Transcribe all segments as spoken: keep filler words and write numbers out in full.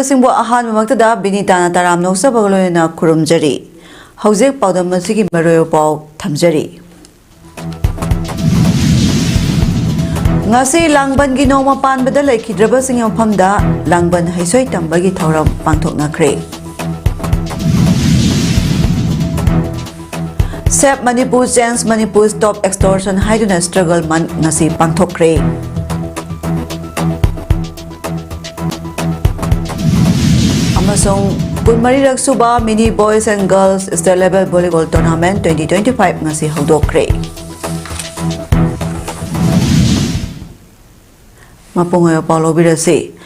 ꯁꯤꯡꯕꯨ ꯑꯍꯥꯟꯕꯃꯛꯇꯗ ꯕꯤꯅꯤꯇꯥꯅ ꯇꯔꯥꯝꯅ ꯑꯣꯛꯆꯕꯒ ꯂꯣꯏꯅꯅ ꯈꯨꯔꯨꯝꯖꯔꯤ꯫ ꯍꯧꯖꯤꯛ ꯄꯥꯎꯗꯝ ꯑꯁꯤꯒꯤ ꯃꯔꯨꯑꯣꯏꯕ ꯄꯥꯎ ꯊꯝꯖꯔꯤ꯫ ꯉꯁꯤ ꯂꯥꯡꯕꯟꯒꯤ ꯅꯣꯡꯃ ꯄꯥꯟꯕꯗ ꯂꯩꯈꯤꯗ꯭ꯔꯕꯁꯤꯡꯒꯤ ꯃꯐꯝꯗ ꯂꯥꯡꯕꯟ ꯍꯩꯁꯣꯏ ꯇꯝꯕꯒꯤ ꯊꯧꯔꯝ ꯄꯥꯡꯊꯣꯛꯅꯈ꯭ꯔꯦ꯫ Save Manipur, Change Manipur, Stop Extortion ꯍꯥꯏꯗꯨꯅ Struggle Month ꯉꯁꯤ ꯄꯥꯡꯊꯣꯛꯈ꯭ꯔꯦ꯫ ꯑꯃꯁꯨꯡ ꯀꯨꯟꯃꯔꯤꯔꯛ ꯁꯨꯕ Mini Boys and Girls State Level Volleyball Tournament twenty twenty five ꯉꯁꯤ ꯍꯧꯗꯣꯛꯈ꯭ꯔꯦ꯫ ꯃꯄꯨꯡ ꯑꯣꯏꯕ ꯄꯥꯎ ꯂꯧꯕꯤꯔꯁꯤ꯫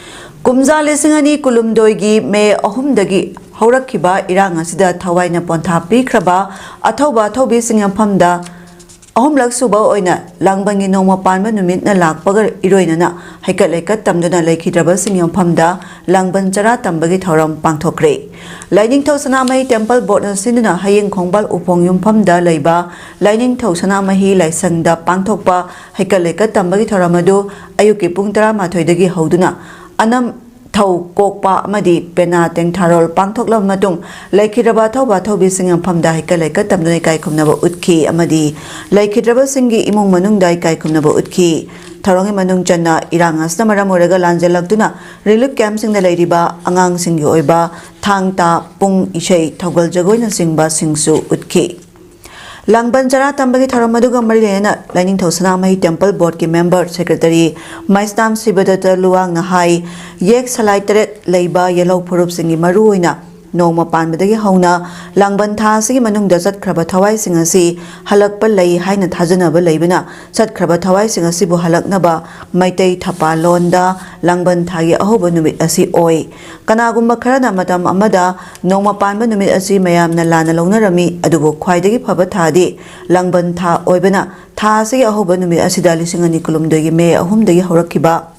ꯀꯨꯝꯖꯥ ꯂꯤꯁꯤꯡ ꯑꯅꯤ ꯀꯨꯟꯍꯨꯝꯗꯣꯏꯒꯤ ꯃꯦ ꯑꯍꯨꯝꯗꯒꯤ ꯍꯧꯔꯛꯈꯤꯕ ꯏꯔꯥꯡ ꯑꯁꯤꯗ ꯊꯋꯥꯏꯅ ꯄꯣꯟꯊꯥ ꯄꯤꯈ꯭ꯔꯕ ꯑꯊꯧꯕ ꯑꯊꯧꯕꯤꯁꯤꯡ ꯃꯐꯝꯗ ꯑꯍꯨꯝꯂꯛ ꯁꯨꯕ ꯑꯣꯏꯅ ꯂꯥꯡꯕꯟꯒꯤ ꯅꯣꯡꯃ ꯄꯥꯟꯕ ꯅꯨꯃꯤꯠꯅ ꯂꯥꯛꯄꯒ ꯏꯔꯣꯏꯅꯅ ꯍꯩꯀꯠ ꯂꯩꯀꯠ ꯇꯝꯗꯨꯅ ꯂꯩꯈꯤꯗ꯭ꯔꯕꯁꯤꯡꯒꯤ ꯃꯐꯝꯗ ꯂꯥꯡꯕꯟ ꯆꯔꯥ ꯇꯝꯕꯒꯤ ꯊꯧꯔꯝ ꯄꯥꯡꯊꯣꯛꯈ꯭ꯔꯦ꯫ ꯂꯥꯏꯅꯤꯡꯊꯧ ꯁꯅꯥꯃꯍꯤ ꯇꯦꯝꯄꯜ ꯕꯣꯔꯗꯅ ꯁꯤꯟꯗꯨꯅ ꯍꯌꯦꯡ ꯈꯣꯡꯕꯥꯜ ꯎꯐꯣꯡ ꯌꯨꯝꯐꯝꯗ ꯂꯩꯕ ꯂꯥꯏꯅꯤꯡꯊꯧ ꯁꯅꯥꯃꯍꯤ ꯂꯥꯏꯁꯪꯗ ꯄꯥꯡꯊꯣꯛꯄ ꯍꯩꯀꯠ ꯂꯩꯀꯠ ꯇꯝꯕꯒꯤ ꯊꯧꯔꯝ ꯑꯗꯨ ꯑꯌꯨꯛꯀꯤ ꯄꯨꯡ ꯇꯔꯥꯃꯥꯊꯣꯏꯗꯒꯤ ꯍꯧꯗꯨꯅ ꯑꯅꯝ ꯊꯧ ꯀꯣꯛꯄ ꯑꯃꯗꯤ ꯄꯦꯅꯥ ꯇꯦꯡꯊꯥꯔꯣꯜ ꯄꯥꯡꯊꯣꯛꯂꯕ ꯃꯇꯨꯡ, ꯂꯩꯈꯤꯗ꯭ꯔꯕ ꯑꯊꯧꯕ ꯑꯊꯧꯕꯤꯁꯤꯡ ꯃꯐꯝꯗ ꯍꯩꯀꯠ ꯂꯩꯀꯠ ꯇꯝꯗꯨꯅ ꯏꯀꯥꯏ ꯈꯨꯝꯅꯕ ꯎꯠꯈꯤ ꯑꯃꯗꯤ ꯂꯩꯈꯤꯗ꯭ꯔꯕꯁꯤꯡꯒꯤ ꯏꯃꯨꯡ ꯃꯅꯨꯡꯗ ꯏꯀꯥꯏ ꯈꯨꯝꯅꯕ ꯎꯠꯈꯤ꯫ ꯊꯧꯔꯝꯒꯤ ꯃꯅꯨꯡ ꯆꯟꯅ ꯏꯔꯥꯡ ꯑꯁꯤꯅ ꯃꯔꯝ ꯑꯣꯏꯔꯒ ꯂꯥꯟꯖꯦꯜꯂꯛꯇꯨꯅ ꯔꯤꯂꯤꯐ ꯀꯦꯝꯞꯁꯤꯡꯗ ꯂꯩꯔꯤꯕ ꯑꯉꯥꯡꯁꯤꯡꯒꯤ ꯑꯣꯏꯕ ꯊꯥꯡ ꯇꯥ, ꯄꯨꯡ ꯏꯁꯩ, ꯊꯧꯒꯜ ꯖꯒꯣꯏꯅꯆꯤꯡꯕꯁꯤꯡꯁꯨ ꯎꯠꯈꯤ꯫ ꯂꯥꯡꯕꯟ ꯆꯔꯥ ꯇꯝꯕꯒꯤ ꯊꯧꯔꯝ ꯑꯗꯨꯒ ꯃꯔꯤ ꯂꯩꯅꯅ ꯂꯥꯏꯅꯤꯡꯊꯧ ꯁꯅꯥꯃꯍꯤ ꯇꯦꯝꯄꯜ ꯕꯣꯔꯗꯀꯤ ꯃꯦꯝꯕꯔ ꯁꯦꯀ꯭ꯔꯦꯇꯔꯤ ꯃꯩꯁꯅꯥꯝ ꯁꯤꯕꯗꯠꯇ ꯂꯨꯋꯥꯡꯅ ꯍꯥꯏ, ꯌꯦꯛ ꯁꯂꯥꯏ ꯇꯔꯦꯠ ꯂꯩꯕ ꯌꯦꯜꯍꯧ ꯐꯨꯔꯨꯞꯁꯤꯡꯒꯤ ꯃꯔꯨꯑꯣꯏꯅ ꯅꯣꯡꯃ ꯄꯥꯟꯕꯗꯒꯤ ꯍꯧꯅ ꯂꯥꯡꯕꯟ ꯊꯥ ꯑꯁꯤꯒꯤ ꯃꯅꯨꯡꯗ ꯆꯠꯈ꯭ꯔꯕ ꯊꯋꯥꯏꯁꯤꯡ ꯑꯁꯤ ꯍꯜꯂꯛꯄ ꯂꯩ ꯍꯥꯏꯅ ꯊꯥꯖꯅꯕ ꯂꯩꯕꯅ, ꯆꯠꯈ꯭ꯔꯕ ꯊꯋꯥꯏꯁꯤꯡ ꯑꯁꯤꯕꯨ ꯍꯜꯂꯛꯅꯕ ꯃꯩꯇꯩ ꯊꯄꯥ ꯂꯣꯟꯗ ꯂꯥꯡꯕꯟ ꯊꯥꯒꯤ ꯑꯍꯧꯕ ꯅꯨꯃꯤꯠ ꯑꯁꯤ ꯑꯣꯏ꯫ ꯀꯅꯥꯒꯨꯝꯕ ꯈꯔꯅ ꯃꯇꯝ ꯑꯃꯗ ꯅꯣꯡꯃ ꯄꯥꯟꯕ ꯅꯨꯃꯤꯠ ꯑꯁꯤ ꯃꯌꯥꯝꯅ ꯂꯥꯟꯅ ꯂꯧꯅꯔꯝꯃꯤ, ꯑꯗꯨꯕꯨ ꯈ꯭ꯋꯥꯏꯗꯒꯤ ꯐꯕ ꯊꯥꯗꯤ ꯂꯥꯡꯕꯟ ꯊꯥ ꯑꯣꯏꯕꯅ, ꯊꯥ ꯑꯁꯤꯒꯤ ꯑꯍꯧꯕ ꯅꯨꯃꯤꯠ ꯑꯁꯤꯗ ꯂꯤꯁꯤꯡ ꯑꯅꯤ ꯀꯨꯟꯍꯨꯝꯗꯣꯏꯒꯤ ꯃꯦ ꯑꯍꯨꯝꯗꯒꯤ ꯍꯧꯔꯛꯈꯤꯕ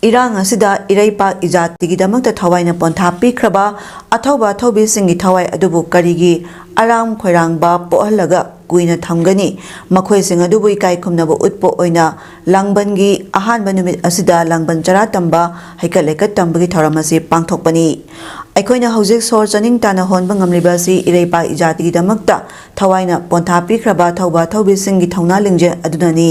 ꯏꯔꯥꯡ ꯑꯁꯤꯗ ꯏꯔꯩꯄꯥꯛ ꯏꯖꯥꯇꯤꯒꯤꯗꯃꯛꯇ ꯊꯋꯥꯏꯅ ꯄꯣꯟꯊꯥ ꯄꯤꯈ꯭ꯔꯕ ꯑꯊꯧꯕ ꯑꯊꯧꯕꯤꯁꯤꯡꯒꯤ ꯊꯋꯥꯏ ꯑꯗꯨꯕꯨ ꯀꯔꯤꯒꯤ ꯑꯔꯥꯝ ꯈꯣꯏꯔꯥꯡꯕ ꯄꯣꯛꯍꯜꯂꯒ ꯀꯨꯏꯅ ꯊꯝꯒꯅꯤ? ꯃꯈꯣꯏꯁꯤꯡ ꯑꯗꯨꯕꯨ ꯏꯀꯥꯏ ꯈꯨꯝꯅꯕ ꯎꯠꯄ ꯑꯣꯏꯅ ꯂꯥꯡꯕꯟꯒꯤ ꯑꯍꯥꯟꯕ ꯅꯨꯃꯤꯠ ꯑꯁꯤꯗ ꯂꯥꯡꯕꯟ ꯆꯔꯥ ꯇꯝꯕ, ꯍꯩꯀꯠ ꯂꯩꯀꯠ ꯇꯝꯕꯒꯤ ꯊꯧꯔꯝ ꯑꯁꯤ ꯄꯥꯡꯊꯣꯛꯄꯅꯤ꯫ ꯑꯩꯈꯣꯏꯅ ꯍꯧꯖꯤꯛ ꯁꯣꯔ ꯆꯥꯅꯤꯡ ꯇꯥꯅ ꯍꯣꯟꯕ ꯉꯝꯂꯤꯕ ꯑꯁꯤ ꯏꯔꯩꯄꯥꯛ ꯏꯖꯥꯇꯤꯒꯤꯗꯃꯛꯇ ꯊꯋꯥꯏꯅ ꯄꯣꯟꯊꯥ ꯄꯤꯈ꯭ꯔꯕ ꯑꯊꯧꯕ ꯑꯊꯧꯕꯤꯁꯤꯡꯒꯤ ꯊꯧꯅꯥ ꯂꯤꯡꯖꯦꯜ ꯑꯗꯨꯅꯅꯤ꯫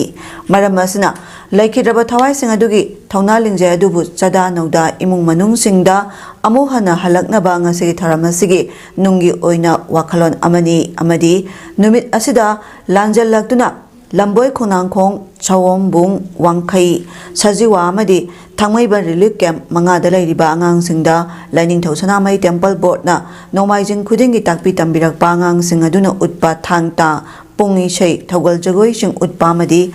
ꯃꯔꯝ ꯑꯁꯤꯅ, ꯂꯩꯈꯤꯗ꯭ꯔꯕ ꯊꯋꯥꯏꯁꯤꯡ ꯑꯗꯨꯒꯤ ꯊꯧꯅꯥ ꯂꯤꯡꯖꯦꯜ ꯑꯗꯨꯕꯨ ꯆꯥꯗꯥ ꯅꯧꯗꯥ ꯏꯃꯨꯡ ꯃꯅꯨꯡꯁꯤꯡꯗ ꯑꯃꯨꯛ ꯍꯟꯅ ꯍꯜꯂꯛꯅꯕ ꯉꯁꯤꯒꯤ ꯊꯧꯔꯝ ꯑꯁꯤꯒꯤ ꯅꯨꯡꯒꯤ ꯑꯣꯏꯅ ꯋꯥꯈꯜꯂꯣꯟ ꯑꯃꯅꯤ, ꯑꯃꯗꯤ ꯅꯨꯃꯤꯠ ꯑꯁꯤꯗ ꯂꯥꯟꯖꯦꯜꯂꯛꯇꯨꯅ ꯂꯝꯕꯣꯏ ꯈꯣꯡꯅꯥꯡꯈꯣꯡ, ꯁꯑꯣꯝꯕꯨꯡ, ꯋꯥꯡꯈꯩ, ꯁꯖꯤꯋꯥ ꯑꯃꯗꯤ ꯊꯥꯡꯃꯩꯕꯟ ꯔꯤꯂꯤꯐ ꯀꯦꯝꯞ ꯃꯉꯥꯗ ꯂꯩꯔꯤꯕ ꯑꯉꯥꯡꯁꯤꯡꯗ ꯂꯥꯏꯅꯤꯡꯊꯧ ꯁꯅꯥꯃꯍꯤ ꯇꯦꯝꯄꯜ ꯕꯣꯔꯗꯅ ꯅꯣꯡꯃꯥꯏꯖꯤꯡ ꯈꯨꯗꯤꯡꯒꯤ ꯇꯥꯛꯄꯤ ꯇꯝꯕꯤꯔꯛꯄ ꯑꯉꯥꯡꯁꯤꯡ ꯑꯗꯨꯅ ꯎꯠꯄ ꯊꯥꯡ ꯇꯥ, ꯄꯨꯡ ꯏꯁꯩ, ꯊꯧꯒꯜ ꯖꯒꯣꯏꯁꯤꯡ ꯎꯠꯄ ꯑꯃꯗꯤ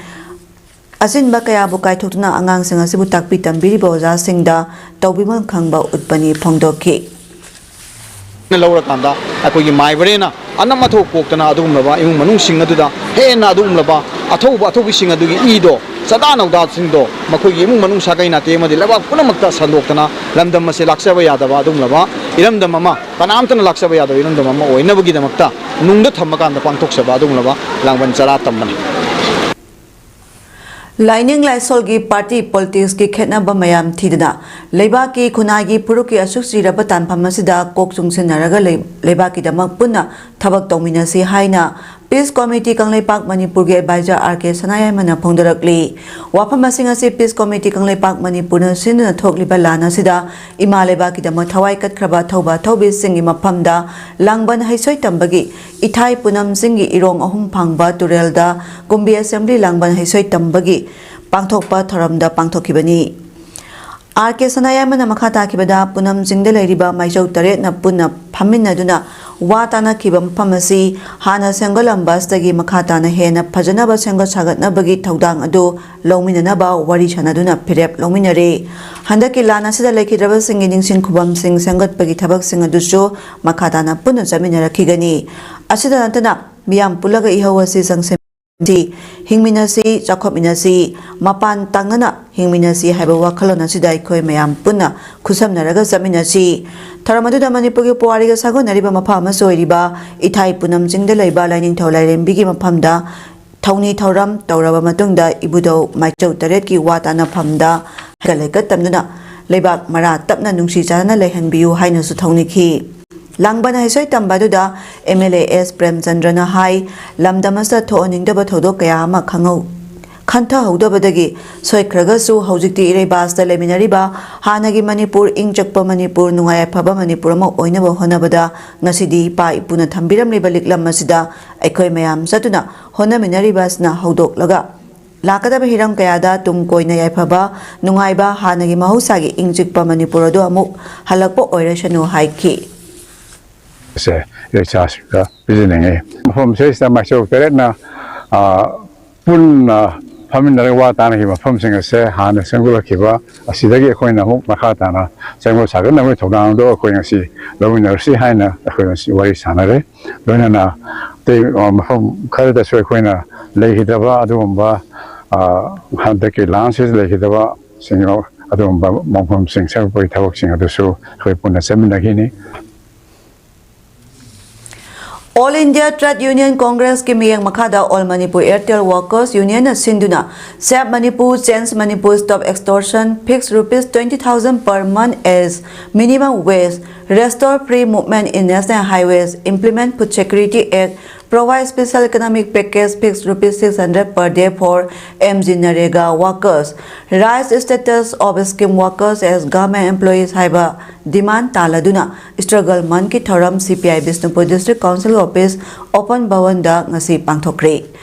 ꯑꯁꯤꯟꯕ ꯀꯌꯥꯕꯨ ꯀꯥꯏꯊꯣꯛꯇꯨꯅ ꯑꯉꯥꯡꯁꯤꯡ ꯑꯁꯤꯕꯨ ꯇꯥꯛꯄꯤ ꯇꯝꯕꯤꯔꯤꯕ ꯑꯣꯖꯥꯁꯤꯡꯗ ꯇꯧꯕꯤꯐꯝ ꯈꯪꯕ ꯎꯠꯄꯅꯤ ꯐꯣꯡꯗꯣꯛꯈꯤ꯫ ꯂꯧꯔꯀꯥꯟꯗ ꯑꯩꯈꯣꯏꯒꯤ ꯃꯥꯏꯕꯔꯦꯅ ꯑꯅꯝ ꯑꯊꯣꯛ ꯄꯣꯛꯇꯅ ꯑꯗꯨꯒꯨꯝꯂꯕ ꯏꯃꯨꯡ ꯃꯅꯨꯡꯁꯤꯡ ꯑꯗꯨꯗ ꯍꯦꯟꯅ ꯑꯗꯨꯒꯨꯝꯂꯕ ꯑꯊꯧꯕ ꯑꯊꯧꯕꯤꯁꯤꯡ ꯑꯗꯨꯒꯤ ꯏꯗꯣ, ꯆꯥꯗꯥ ꯅꯧꯗꯥꯁꯤꯡꯗꯣ ꯃꯈꯣꯏꯒꯤ ꯏꯃꯨꯡ ꯃꯅꯨꯡ ꯁꯥꯒꯩ ꯅꯥꯇꯩ ꯑꯃꯗꯤ ꯂꯩꯕꯥꯛ ꯄꯨꯝꯅꯃꯛꯇ ꯁꯟꯗꯣꯛꯇꯅ ꯂꯝꯗꯝ ꯑꯁꯤ ꯂꯥꯛꯆꯕ ꯌꯥꯗꯕ ꯑꯗꯨꯒꯨꯝꯂꯕ ꯏꯔꯝꯗꯝ ꯑꯃ, ꯀꯅꯥꯝꯇꯅ ꯂꯥꯛꯆꯕ ꯌꯥꯗꯕ ꯏꯔꯝꯗꯝ ꯑꯃ ꯑꯣꯏꯅꯕꯒꯤꯗꯃꯛꯇ ꯅꯨꯡꯗ ꯊꯝꯃꯀꯥꯟꯗ ꯄꯥꯡꯊꯣꯛꯆꯕ ꯑꯗꯨꯒꯨꯝꯂꯕ ꯂꯥꯡꯕꯟ ꯆꯔꯥ ꯇꯝꯕꯅꯤ꯫ ꯂꯥꯏꯅꯤꯡ ꯂꯥꯏꯁꯣꯜꯒꯤ ꯄꯥꯔꯇꯤ ꯄꯣꯂꯤꯇꯤꯛꯁꯀꯤ ꯈꯦꯠꯅꯕ ꯃꯌꯥꯝ ꯊꯤꯗꯨꯅ ꯂꯩꯕꯥꯛꯀꯤ ꯈꯨꯟꯅꯥꯏꯒꯤ ꯐꯨꯔꯨꯞꯀꯤ ꯑꯁꯨꯛ ꯆꯤꯔꯕ ꯇꯥꯟꯐꯝ ꯑꯁꯤꯗ ꯀꯣꯛ ꯆꯨꯡꯁꯤꯟꯅꯔꯒ ꯂꯩ-, ꯂꯩꯕꯥꯛꯀꯤꯗꯃꯛ ꯄꯨꯟꯅ ꯊꯕꯛ ꯇꯧꯃꯤꯟꯅꯁꯤ ꯍꯥꯏꯅ ꯄꯤꯁ ꯀꯣꯃꯤꯇꯤ ꯀꯪꯂꯩꯄꯥꯛ ꯃꯅꯤꯄꯨꯔꯒꯤ ꯑꯦꯗꯚꯥꯏꯖꯔ ꯑꯥꯔ ꯀꯦ ꯁꯅꯥꯌꯥꯏꯃꯅ ꯐꯣꯡꯗꯣꯔꯛꯂꯤ꯫ ꯋꯥꯐꯝ ꯑꯁꯤꯡ ꯑꯁꯤ ꯄꯤꯁ ꯀꯣꯃꯤꯇꯤ ꯀꯪꯂꯩꯄꯥꯛ ꯃꯅꯤꯄꯨꯔꯅ ꯁꯤꯟꯗꯨꯅ ꯊꯣꯛꯂꯤꯕ ꯂꯥꯟ ꯑꯁꯤꯗ ꯏꯃꯥ ꯂꯩꯕꯥꯛꯀꯤꯗꯃꯛ ꯊꯋꯥꯏ ꯀꯠꯈ꯭ꯔꯕ ꯑꯊꯧꯕ ꯑꯊꯧꯕꯤꯁꯤꯡꯒꯤ ꯃꯐꯝꯗ ꯂꯥꯡꯕꯟ ꯍꯩꯁꯣꯏ ꯇꯝꯕꯒꯤ ꯏꯊꯥꯏ ꯄꯨꯅꯝ ꯆꯤꯡꯒꯤ ꯏꯔꯣꯡ ꯑꯍꯨꯝ ꯐꯥꯡꯕ ꯇꯨꯔꯦꯜꯗ ꯀꯨꯝꯕꯤ ꯑꯦꯁꯦꯝꯕ꯭ꯂꯤ ꯂꯥꯡꯕꯟ ꯍꯩꯁꯣꯏ ꯇꯝꯕꯒꯤ ꯄꯥꯡꯊꯣꯛꯄ ꯊꯧꯔꯝꯗ ꯄꯥꯡꯊꯣꯛꯈꯤꯕꯅꯤ꯫ ꯑꯥꯔ ꯀꯦ ꯁꯅꯥꯌꯥꯏꯃꯅ ꯃꯈꯥ ꯇꯥꯈꯤꯕꯗ, ꯄꯨꯅꯝ ꯆꯤꯡꯗ ꯂꯩꯔꯤꯕ ꯃꯥꯏꯆꯧ ꯇꯔꯦꯠꯅ ꯄꯨꯟꯅ ꯐꯝꯃꯤꯟꯅꯗꯨꯅ ꯋꯥ ꯇꯥꯅꯈꯤꯕ ꯃꯐꯝ ꯑꯁꯤ ꯍꯥꯟꯅ ꯁꯦꯝꯒꯠꯂꯝꯕ ꯑꯁꯤꯗꯒꯤ ꯃꯈꯥ ꯇꯥꯅ ꯍꯦꯟꯅ ꯐꯖꯅꯕ ꯁꯦꯝꯒꯠ ꯁꯥꯒꯠꯅꯕꯒꯤ ꯊꯧꯗꯥꯡ ꯑꯗꯨ ꯂꯧꯃꯤꯟꯅꯅꯕ ꯋꯥꯔꯤ ꯁꯥꯟꯅꯗꯨꯅ ꯐꯤꯔꯦꯞ ꯂꯧꯃꯤꯟꯅꯔꯦ꯫ ꯍꯟꯗꯛꯀꯤ ꯂꯥꯟ ꯑꯁꯤꯗ ꯂꯩꯈꯤꯗ꯭ꯔꯕꯁꯤꯡꯒꯤ ꯅꯤꯡꯁꯤꯡ ꯈꯨꯕꯝꯁꯤꯡ ꯁꯦꯝꯒꯠꯄꯒꯤ ꯊꯕꯛꯁꯤꯡ ꯑꯗꯨꯁꯨ ꯃꯈꯥ ꯇꯥꯅ ꯄꯨꯟꯅ ꯆꯠꯃꯤꯟꯅꯔꯛꯈꯤꯒꯅꯤ꯫ ꯑꯁꯤꯗ ꯅꯠꯇꯅ ꯃꯤꯌꯥꯝ ꯄꯨꯜꯂꯒ ꯏꯍꯧ ꯑꯁꯤ ꯆꯪꯁꯤꯟ ꯁꯤ ꯍꯤꯡꯃꯤꯟꯅꯁꯤ, ꯆꯥꯎꯈꯠꯃꯤꯟꯅꯁꯤ, ꯃꯄꯥꯟ ꯇꯥꯡꯅꯅ ꯍꯤꯡꯃꯤꯟꯅꯁꯤ ꯍꯥꯏꯕ ꯋꯥꯈꯜꯂꯣꯟ ꯑꯁꯤꯗ ꯑꯩꯈꯣꯏ ꯃꯌꯥꯝ ꯄꯨꯟꯅ ꯈꯨꯠꯁꯝꯅꯔꯒ ꯆꯠꯃꯤꯟꯅꯁꯤ꯫ ꯊꯧꯔꯝ ꯑꯗꯨꯗ ꯃꯅꯤꯄꯨꯔꯒꯤ ꯄꯨꯋꯥꯔꯤꯒ ꯁꯥꯒꯣꯟꯅꯔꯤꯕ ꯃꯐꯝ ꯑꯃꯁꯨ ꯑꯣꯏꯔꯤꯕ ꯏꯊꯥꯏ ꯄꯨꯅꯝ ꯆꯤꯡꯗ ꯂꯩꯕ ꯂꯥꯏꯅꯤꯡꯊꯧ ꯂꯥꯏꯔꯦꯝꯕꯤꯒꯤ ꯃꯐꯝꯗ ꯊꯧꯅꯤ ꯊꯧꯔꯝ ꯇꯧꯔꯕ ꯃꯇꯨꯡꯗ ꯏꯕꯨꯙꯧ ꯃꯥꯏꯆꯧ ꯇꯔꯦꯠꯀꯤ ꯋꯥ ꯇꯥꯅꯐꯝꯗ ꯍꯩꯀꯠ ꯂꯩꯀꯠ ꯇꯝꯗꯨꯅ ꯂꯩꯕꯥꯛ ꯃꯔꯥ ꯇꯞꯅ ꯅꯨꯡꯁꯤ ꯆꯥꯟꯅꯅ ꯂꯩꯍꯟꯕꯤꯌꯨ ꯍꯥꯏꯅꯁꯨ ꯊꯧꯅꯤꯈꯤ꯫ ꯂꯥꯡꯕꯟ ꯍꯩꯁꯣꯏ ꯇꯝꯕ ꯑꯗꯨꯗ MLA S ꯄ꯭ꯔꯦꯝꯆꯟꯗ꯭ꯔꯅ ꯍꯥꯏ, ꯂꯝꯗꯝ ꯑꯁꯤꯗ ꯊꯣꯛꯍꯟꯅꯤꯡꯗꯕ ꯊꯧꯗꯣꯛ ꯀꯌꯥ ꯑꯃ ꯈꯪꯍꯧ-, ꯈꯟꯊꯍꯧꯗꯕꯗꯒꯤ ꯁꯣꯏꯈ꯭ꯔꯒꯁꯨ ꯍꯧꯖꯤꯛꯇꯤ ꯏꯔꯩꯕꯥꯛ ꯑꯁꯤꯗ ꯂꯩꯃꯤꯟꯅꯔꯤꯕ ꯍꯥꯟꯅꯒꯤ ꯃꯅꯤꯄꯨꯔ, ꯏꯪ ꯆꯤꯛꯄ ꯃꯅꯤꯄꯨꯔ, ꯅꯨꯡꯉꯥꯏ ꯌꯥꯏꯐꯕ ꯃꯅꯤꯄꯨꯔ ꯑꯃ ꯑꯣꯏꯅꯕ ꯍꯣꯠꯅꯕꯗ ꯉꯁꯤꯗꯤ ꯏꯄꯥ ꯏꯄꯨꯅ ꯊꯝꯕꯤꯔꯝꯂꯤꯕ ꯂꯤꯛꯂꯝ ꯑꯁꯤꯗ ꯑꯩꯈꯣꯏ ꯃꯌꯥꯝ ꯆꯠꯇꯨꯅ ꯍꯣꯠꯅꯃꯤꯟꯅꯔꯤꯕ ꯑꯁꯤꯅ ꯍꯧꯗꯣꯛꯂꯒ ꯂꯥꯛꯀꯗꯕ ꯍꯤꯔꯝ ꯀꯌꯥꯗ ꯇꯨꯡ ꯀꯣꯏꯅ ꯌꯥꯏꯐꯕ, ꯅꯨꯡꯉꯥꯏꯕ, ꯍꯥꯟꯅꯒꯤ ꯃꯍꯧꯁꯥꯒꯤ ꯏꯪ ꯆꯤꯛꯄ ꯃꯅꯤꯄꯨꯔ ꯑꯗꯨ ꯑꯃꯨꯛ ꯍꯜꯂꯛꯄ ꯑꯣꯏꯔꯁꯅꯨ ꯍꯥꯏꯈꯤ꯫ ꯁꯦ ꯏꯆꯥꯁꯤꯡꯗ ꯄꯤꯖꯅꯤꯡꯉꯤ꯫ ꯃꯐꯝ ꯁꯤꯗꯩꯁꯤꯗ ꯃꯥꯏꯆꯧ ꯇꯔꯦꯠꯅ, ꯑ, ꯄꯨꯟꯅ ꯐꯝꯃꯤꯟꯅꯔꯒ ꯋꯥ ꯇꯥꯅꯈꯤꯕ ꯃꯐꯝꯁꯤꯡ ꯑꯁꯦ ꯍꯥꯟꯅ ꯁꯦꯝꯒꯠꯂꯛꯈꯤꯕ ꯑꯁꯤꯗꯒꯤ ꯑꯩꯈꯣꯏꯅ ꯑꯃꯨꯛ ꯃꯈꯥ ꯇꯥꯅ ꯁꯦꯝꯒꯠ ꯁꯥꯒꯠꯅꯕꯒꯤ ꯊꯧꯗꯥꯡꯗꯣ ꯑꯩꯈꯣꯏ ꯉꯁꯤ ꯂꯧꯃꯤꯟꯅꯔꯁꯤ ꯍꯥꯏꯅ ꯑꯩꯈꯣꯏ ꯉꯁꯤ ꯋꯥꯔꯤ ꯁꯥꯟꯅꯔꯦ꯫ ꯂꯣꯏꯅꯅ ꯑꯇꯩ, ꯑ, ꯃꯐꯝ ꯈꯔꯗꯁꯨ ꯑꯩꯈꯣꯏꯅ ꯂꯩꯈꯤꯗꯕ ꯑꯗꯨꯒꯨꯝꯕ, ꯑ, ꯍꯟꯗꯛꯀꯤ ꯂꯥꯟꯁꯤꯗ ꯂꯩꯈꯤꯗꯕꯁꯤꯡ ꯑꯗꯨꯒꯨꯝꯕ ꯃꯐꯝꯁꯤꯡ ꯁꯦꯝꯒꯠꯄꯒꯤ ꯊꯕꯛꯁꯤꯡ ꯑꯗꯨꯁꯨ ꯑꯩꯈꯣꯏ ꯄꯨꯟꯅ ꯆꯠꯃꯤꯟꯅꯈꯤꯅꯤ꯫ All India Trade Union Congress ꯀꯤ ꯃꯤꯠꯌꯦꯡ ꯃꯈꯥꯗ All Manipur Airtel Workers Union ꯅ ꯁꯤꯟꯗꯨꯅ Save Manipur, Change Manipur, Stop Extortion, Fix Rupees twenty thousand per month as minimum wage, Restore Free Movement in National Highways, Implement Food Security Act, Provide Special Economic Package, Fix Rupees six hundred per day for MGNREGA workers, Rise Status of Scheme Workers as Government Employees ꯍꯥꯏꯕ demand ꯇꯥꯜꯂꯗꯨꯅ Struggle Month ꯀꯤ ꯊꯧꯔꯝ CPI Bishnupur District Council Office Open Bhavan ꯗ ꯉꯁꯤ ꯄꯥꯡꯊꯣꯛꯈ꯭ꯔꯦ꯫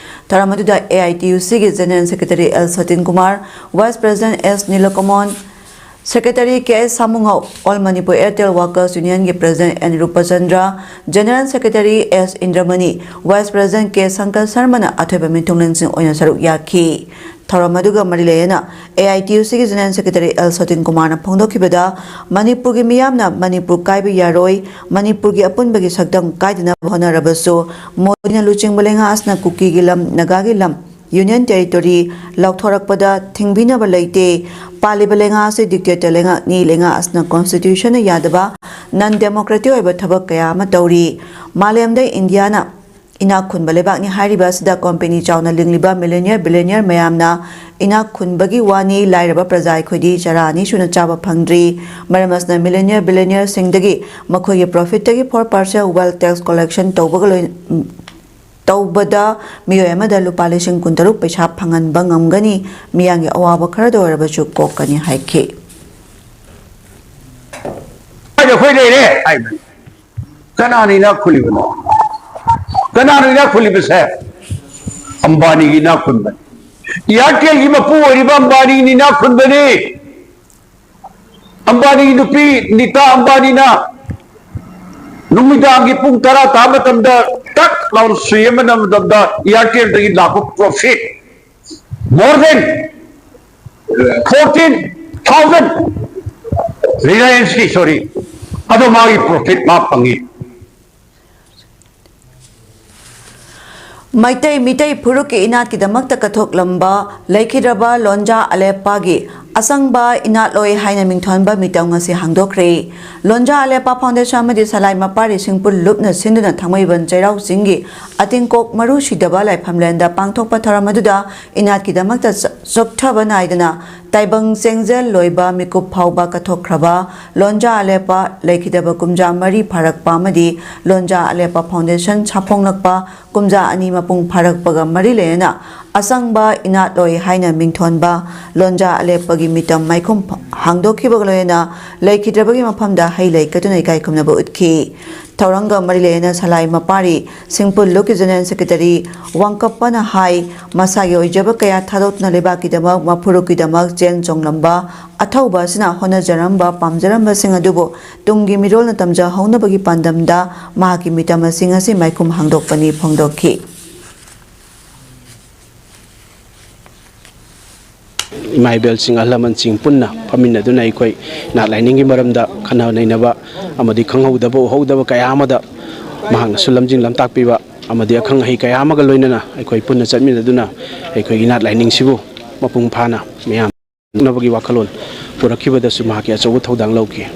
ꯊꯧꯔꯝ ꯑꯗꯨꯗ AITUC ꯒꯤ General Secretary L ꯁꯇꯤꯟ Kumar, Vice President S ꯅꯤꯂꯀꯃꯣꯟ, Secretary K S ꯁꯥꯃꯨꯉꯧ, All Manipur Airtel Workers Union ꯒꯤ President N ꯔꯨꯄꯆꯟꯗ꯭ꯔ, General Secretary S ꯏꯟꯗ꯭ꯔꯃꯅꯤ, Vice President K Shankar ꯁꯔꯃꯅ ꯑꯊꯣꯏꯕ ꯃꯤꯊꯨꯡꯂꯦꯟꯁꯤꯡ ꯑꯣꯏꯅ ꯁꯔꯨꯛ ꯌꯥꯈꯤ꯫ ꯊꯧꯔꯝ ꯑꯗꯨꯒ ꯃꯔꯤ ꯂꯩꯅꯅ A I T U C ꯒꯤ General Secretary L ꯁꯇꯤꯟ ꯀꯨꯃꯥꯔꯅ ꯐꯣꯡꯗꯣꯛꯈꯤꯕꯗ, ꯃꯅꯤꯄꯨꯔꯒꯤ ꯃꯤꯌꯥꯝꯅ ꯃꯅꯤꯄꯨꯔ ꯀꯥꯏꯕ ꯌꯥꯔꯣꯏ, ꯃꯅꯤꯄꯨꯔꯒꯤ ꯑꯄꯨꯟꯕꯒꯤ ꯁꯛꯇꯝ ꯀꯥꯏꯗꯅꯕ ꯍꯣꯠꯅꯔꯕꯁꯨ, ꯃꯣꯗꯤꯅ ꯂꯨꯆꯤꯡꯕ ꯂꯩꯉꯥꯛ ꯑꯁꯤꯅ ꯀꯨꯀꯤꯒꯤ ꯂꯝ, ꯅꯥꯒꯥꯒꯤ ꯂꯝ, Union Territory ꯂꯥꯎꯊꯣꯔꯛꯄꯗ ꯊꯤꯡꯕꯤꯅꯕ ꯂꯩꯇꯦ꯫ ꯄꯥꯜꯂꯤꯕ ꯂꯩꯉꯥꯛ ꯑꯁꯤ dictator ꯂꯩꯉꯥꯛꯅꯤ꯫ ꯂꯩꯉꯥꯛ ꯑꯁꯤꯅ constitution ꯅ ꯌꯥꯗꯕ non democratic ꯑꯣꯏꯕ ꯊꯕꯛ ꯀꯌꯥ ꯑꯃ ꯇꯧꯔꯤ꯫ ꯃꯥꯂꯦꯝꯗ ꯏꯟꯗꯤꯌꯥꯅ ꯏꯅꯥꯛ ꯈꯨꯟꯕ ꯂꯩꯕꯥꯛꯅꯤ ꯍꯥꯏꯔꯤꯕ ꯑꯁꯤꯗ company ꯆꯥꯎꯅ ꯂꯤꯡꯂꯤꯕ millionaire, billionaire ꯃꯌꯥꯝꯅ ꯏꯅꯥꯛ ꯈꯨꯟꯕꯒꯤ ꯋꯥꯅꯤ, ꯂꯥꯏꯔꯕ ꯄ꯭ꯔꯖꯥ ꯑꯩꯈꯣꯏꯗꯤ ꯆꯔꯥ ꯑꯅꯤ ꯁꯨꯅ ꯆꯥꯕ ꯐꯪꯗ꯭ꯔꯤ꯫ ꯃꯔꯝ ꯑꯁꯤꯅ millionaire, billionaire ꯁꯤꯡꯗꯒꯤ ꯃꯈꯣꯏꯒꯤ profit ꯇꯒꯤ four percent wealth tax collection ꯇꯧꯕꯒ ꯂꯣꯏ-, ꯇꯧꯕꯗ ꯃꯤꯑꯣꯏ ꯑꯃꯗ ꯂꯨꯄꯥ ꯂꯤꯁꯤꯡ ꯀꯨꯟꯇꯔꯨꯛ ꯄꯩꯁꯥ ꯐꯪꯍꯟꯕ ꯉꯝꯒꯅꯤ, ꯃꯤꯌꯥꯝꯒꯤ ꯑꯋꯥꯕ ꯈꯔꯗ ꯑꯣꯏꯔꯕꯁꯨ ꯀꯣꯛꯀꯅꯤ ꯍꯥꯏꯈꯤ꯫ ꯑꯩꯈꯣꯏ ꯂꯩꯔꯦ ꯍꯥꯏꯕꯅꯤ꯫ ꯀꯅꯥꯅ ꯏꯅꯥꯛ ꯈꯨꯜꯂꯤꯕꯅꯣ? ꯀꯅꯥꯅ ꯏꯅꯥꯛ ꯈꯨꯜꯂꯤꯕꯁꯦ? ꯑꯝꯕꯥꯅꯤꯒꯤ ꯏꯅꯥꯛ ꯈꯨꯟꯕꯅꯤ꯫ Airtel ꯒꯤ ꯃꯄꯨ ꯑꯣꯏꯔꯤꯕ ꯑꯝꯕꯥꯅꯤꯅ ꯏꯅꯥꯛ ꯈꯨꯟꯕꯅꯤ꯫ ꯑꯝꯕꯥꯅꯤꯒꯤ ꯅꯨꯄꯤ ꯅꯤꯇꯥ ꯑꯝꯕꯥꯅꯤꯅ ꯅꯨꯃꯤꯗꯥꯡꯒꯤ ꯄꯨꯡ ꯇꯔꯥ ꯇꯥꯕ ꯃꯇꯝꯗ ꯇꯛ ꯂꯥꯎꯅ ꯁꯨꯏ ꯑꯃ ꯅꯝꯕ ꯃꯇꯝꯗ Airtel ꯗꯒꯤ ꯂꯥꯛꯄ profit more than fourteen thousand, Reliance ꯀꯤ, sorry, ꯑꯗꯣ ꯃꯥꯒꯤ profit ꯃꯥ ꯐꯪꯉꯤ꯫ ꯃꯩꯇꯩ ꯃꯤꯇꯩ ꯐꯨꯔꯨꯞꯀꯤ ꯏꯅꯥꯠꯀꯤꯗꯃꯛꯇ ꯀꯠꯊꯣꯛꯂꯝꯕ ꯂꯩꯈꯤꯗ꯭ꯔꯕ ꯂꯣꯟꯖꯥ ꯑꯂꯦꯞꯄꯥꯒꯤ ꯑꯁꯪꯕ ꯏꯅꯥꯠꯂꯣꯏ ꯍꯥꯏꯅ ꯃꯤꯡꯊꯣꯟꯕ ꯃꯤꯇꯝ ꯉꯁꯤ ꯍꯥꯡꯗꯣꯛꯈ꯭ꯔꯦ꯫ ꯂꯣꯟꯖꯥ ꯑꯂꯦꯞꯄꯥ Foundation ꯑꯃꯗꯤ ꯁꯂꯥꯏ ꯃꯄꯥꯔꯤ ꯁꯤꯡꯄꯨꯔ ꯂꯨꯞꯅ ꯁꯤꯟꯗꯨꯅ ꯊꯥꯡꯃꯩꯕꯟ ꯆꯩꯔꯥꯎ ꯆꯤꯡꯒꯤ ꯑꯇꯤꯡꯀꯣꯛ ꯃꯔꯨ ꯁꯤꯗꯕ ꯂꯥꯏꯐꯝꯂꯦꯟꯗ ꯄꯥꯡꯊꯣꯛꯄ ꯊꯧꯔꯝ ꯑꯗꯨꯗ ꯏꯅꯥꯠꯀꯤꯗꯃꯛꯇ ꯆ-, ꯆꯣꯛꯊꯕ ꯅꯥꯏꯗꯅ ꯇꯥꯏꯕꯪ ꯆꯦꯡꯖꯦꯜ ꯂꯣꯏꯕ ꯃꯤꯀꯨꯞ ꯐꯥꯎꯕ ꯀꯠꯊꯣꯛꯈ꯭ꯔꯕ ꯂꯣꯟꯖꯥ ꯑꯂꯦꯞꯄ ꯂꯩꯈꯤꯗꯕ ꯀꯨꯝꯖꯥ ꯃꯔꯤ ꯐꯥꯔꯛꯄ ꯑꯃꯗꯤ ꯂꯣꯟꯖꯥ ꯑꯂꯦꯞꯄ Foundation ꯁꯥꯐꯣꯡꯂꯛꯄ ꯀꯨꯝꯖꯥ ꯑꯅꯤ ꯃꯄꯨꯡ ꯐꯥꯔꯛꯄꯒ ꯃꯔꯤ ꯂꯩꯅꯅ ꯑꯁꯪꯕ ꯏꯅꯥꯠꯂꯣꯏ ꯍꯥꯏꯅ ꯃꯤꯡꯊꯣꯟꯕ ꯂꯣꯟꯖꯥ ꯑꯂꯦꯞꯄꯒꯤ ꯃꯤꯇꯝ ꯃꯥꯏꯈꯨꯝ ꯍꯥꯡꯗꯣꯛꯈꯤꯕꯒ ꯂꯣꯏꯅꯅ ꯂꯩꯈꯤꯗ꯭ꯔꯕꯒꯤ ꯃꯐꯝꯗ ꯍꯩ ꯂꯩ ꯀꯠꯇꯨꯅ ꯏꯀꯥꯏ ꯈꯨꯝꯅꯕ ꯎꯠꯈꯤ꯫ ꯊꯧꯔꯝꯒ ꯃꯔꯤ ꯂꯩꯅꯅ ꯁꯂꯥꯏ ꯃꯄꯥꯔꯤ ꯁꯤꯡꯄꯨꯜ ꯂꯨꯞꯀꯤ ꯖꯦꯅꯔꯦꯜ ꯁꯦꯀ꯭ꯔꯦꯇꯔꯤ ꯋꯥꯡꯀꯞꯄꯅ ꯍꯥꯏ, ꯃꯁꯥꯒꯤ ꯑꯣꯏꯖꯕ ꯀꯌꯥ ꯊꯥꯗꯣꯛꯇꯨꯅ ꯂꯩꯕꯥꯛꯀꯤꯗꯃꯛ, ꯃꯐꯨꯔꯨꯞꯀꯤꯗꯃꯛ ꯆꯦꯟ ꯆꯣꯡꯂꯝꯕ ꯑꯊꯧꯕ ꯑꯁꯤꯅ ꯍꯣꯠꯅꯖꯔꯝꯕ, ꯄꯥꯝꯖꯔꯝꯕꯁꯤꯡ ꯑꯗꯨꯕꯨ ꯇꯨꯡꯒꯤ ꯃꯤꯔꯣꯜꯅ ꯇꯝꯖꯍꯧꯅꯕꯒꯤ ꯄꯥꯟꯗꯝꯗ ꯃꯍꯥꯛꯀꯤ ꯃꯤꯇꯝ ꯑꯁꯤ ꯉꯁꯤ ꯃꯥꯏꯈꯨꯝ ꯍꯥꯡꯗꯣꯛꯄꯅꯤ ꯐꯣꯡꯗꯣꯛꯈꯤ꯫ ꯏꯃꯥ ꯏꯕꯦꯜꯁꯤꯡ, ꯑꯍꯜ ꯂꯃꯟꯁꯤꯡ ꯄꯨꯟꯅ ꯐꯝꯃꯤꯟꯅꯗꯨꯅ ꯑꯩꯈꯣꯏ ꯏꯅꯥꯠ ꯂꯥꯏꯅꯤꯡꯒꯤ ꯃꯔꯝꯗ ꯈꯟꯅ ꯅꯩꯅꯕ ꯑꯃꯗꯤ ꯈꯪꯍꯧꯗꯕ ꯎꯍꯧꯗꯕ ꯀꯌꯥ ꯑꯃꯗ ꯃꯍꯥꯛꯅꯁꯨ ꯂꯝꯖꯤꯡ ꯂꯝꯇꯥꯛꯄꯤꯕ ꯑꯃꯗꯤ ꯑꯈꯪ ꯑꯍꯩ ꯀꯌꯥ ꯑꯃꯒ ꯂꯣꯏꯅꯅ ꯑꯩꯈꯣꯏ ꯄꯨꯟꯅ ꯆꯠꯃꯤꯟꯅꯗꯨꯅ ꯑꯩꯈꯣꯏꯒꯤ ꯏꯅꯥꯠ ꯂꯥꯏꯅꯤꯡꯁꯤꯕꯨ ꯃꯄꯨꯡ ꯐꯥꯅ ꯃꯤꯌꯥꯝ ꯎꯠꯅꯕꯒꯤ ꯋꯥꯈꯜꯂꯣꯟ ꯄꯨꯔꯛꯈꯤꯕꯗꯁꯨ ꯃꯍꯥꯛꯀꯤ ꯑꯆꯧꯕ ꯊꯧꯗꯥꯡ ꯂꯧꯈꯤ꯫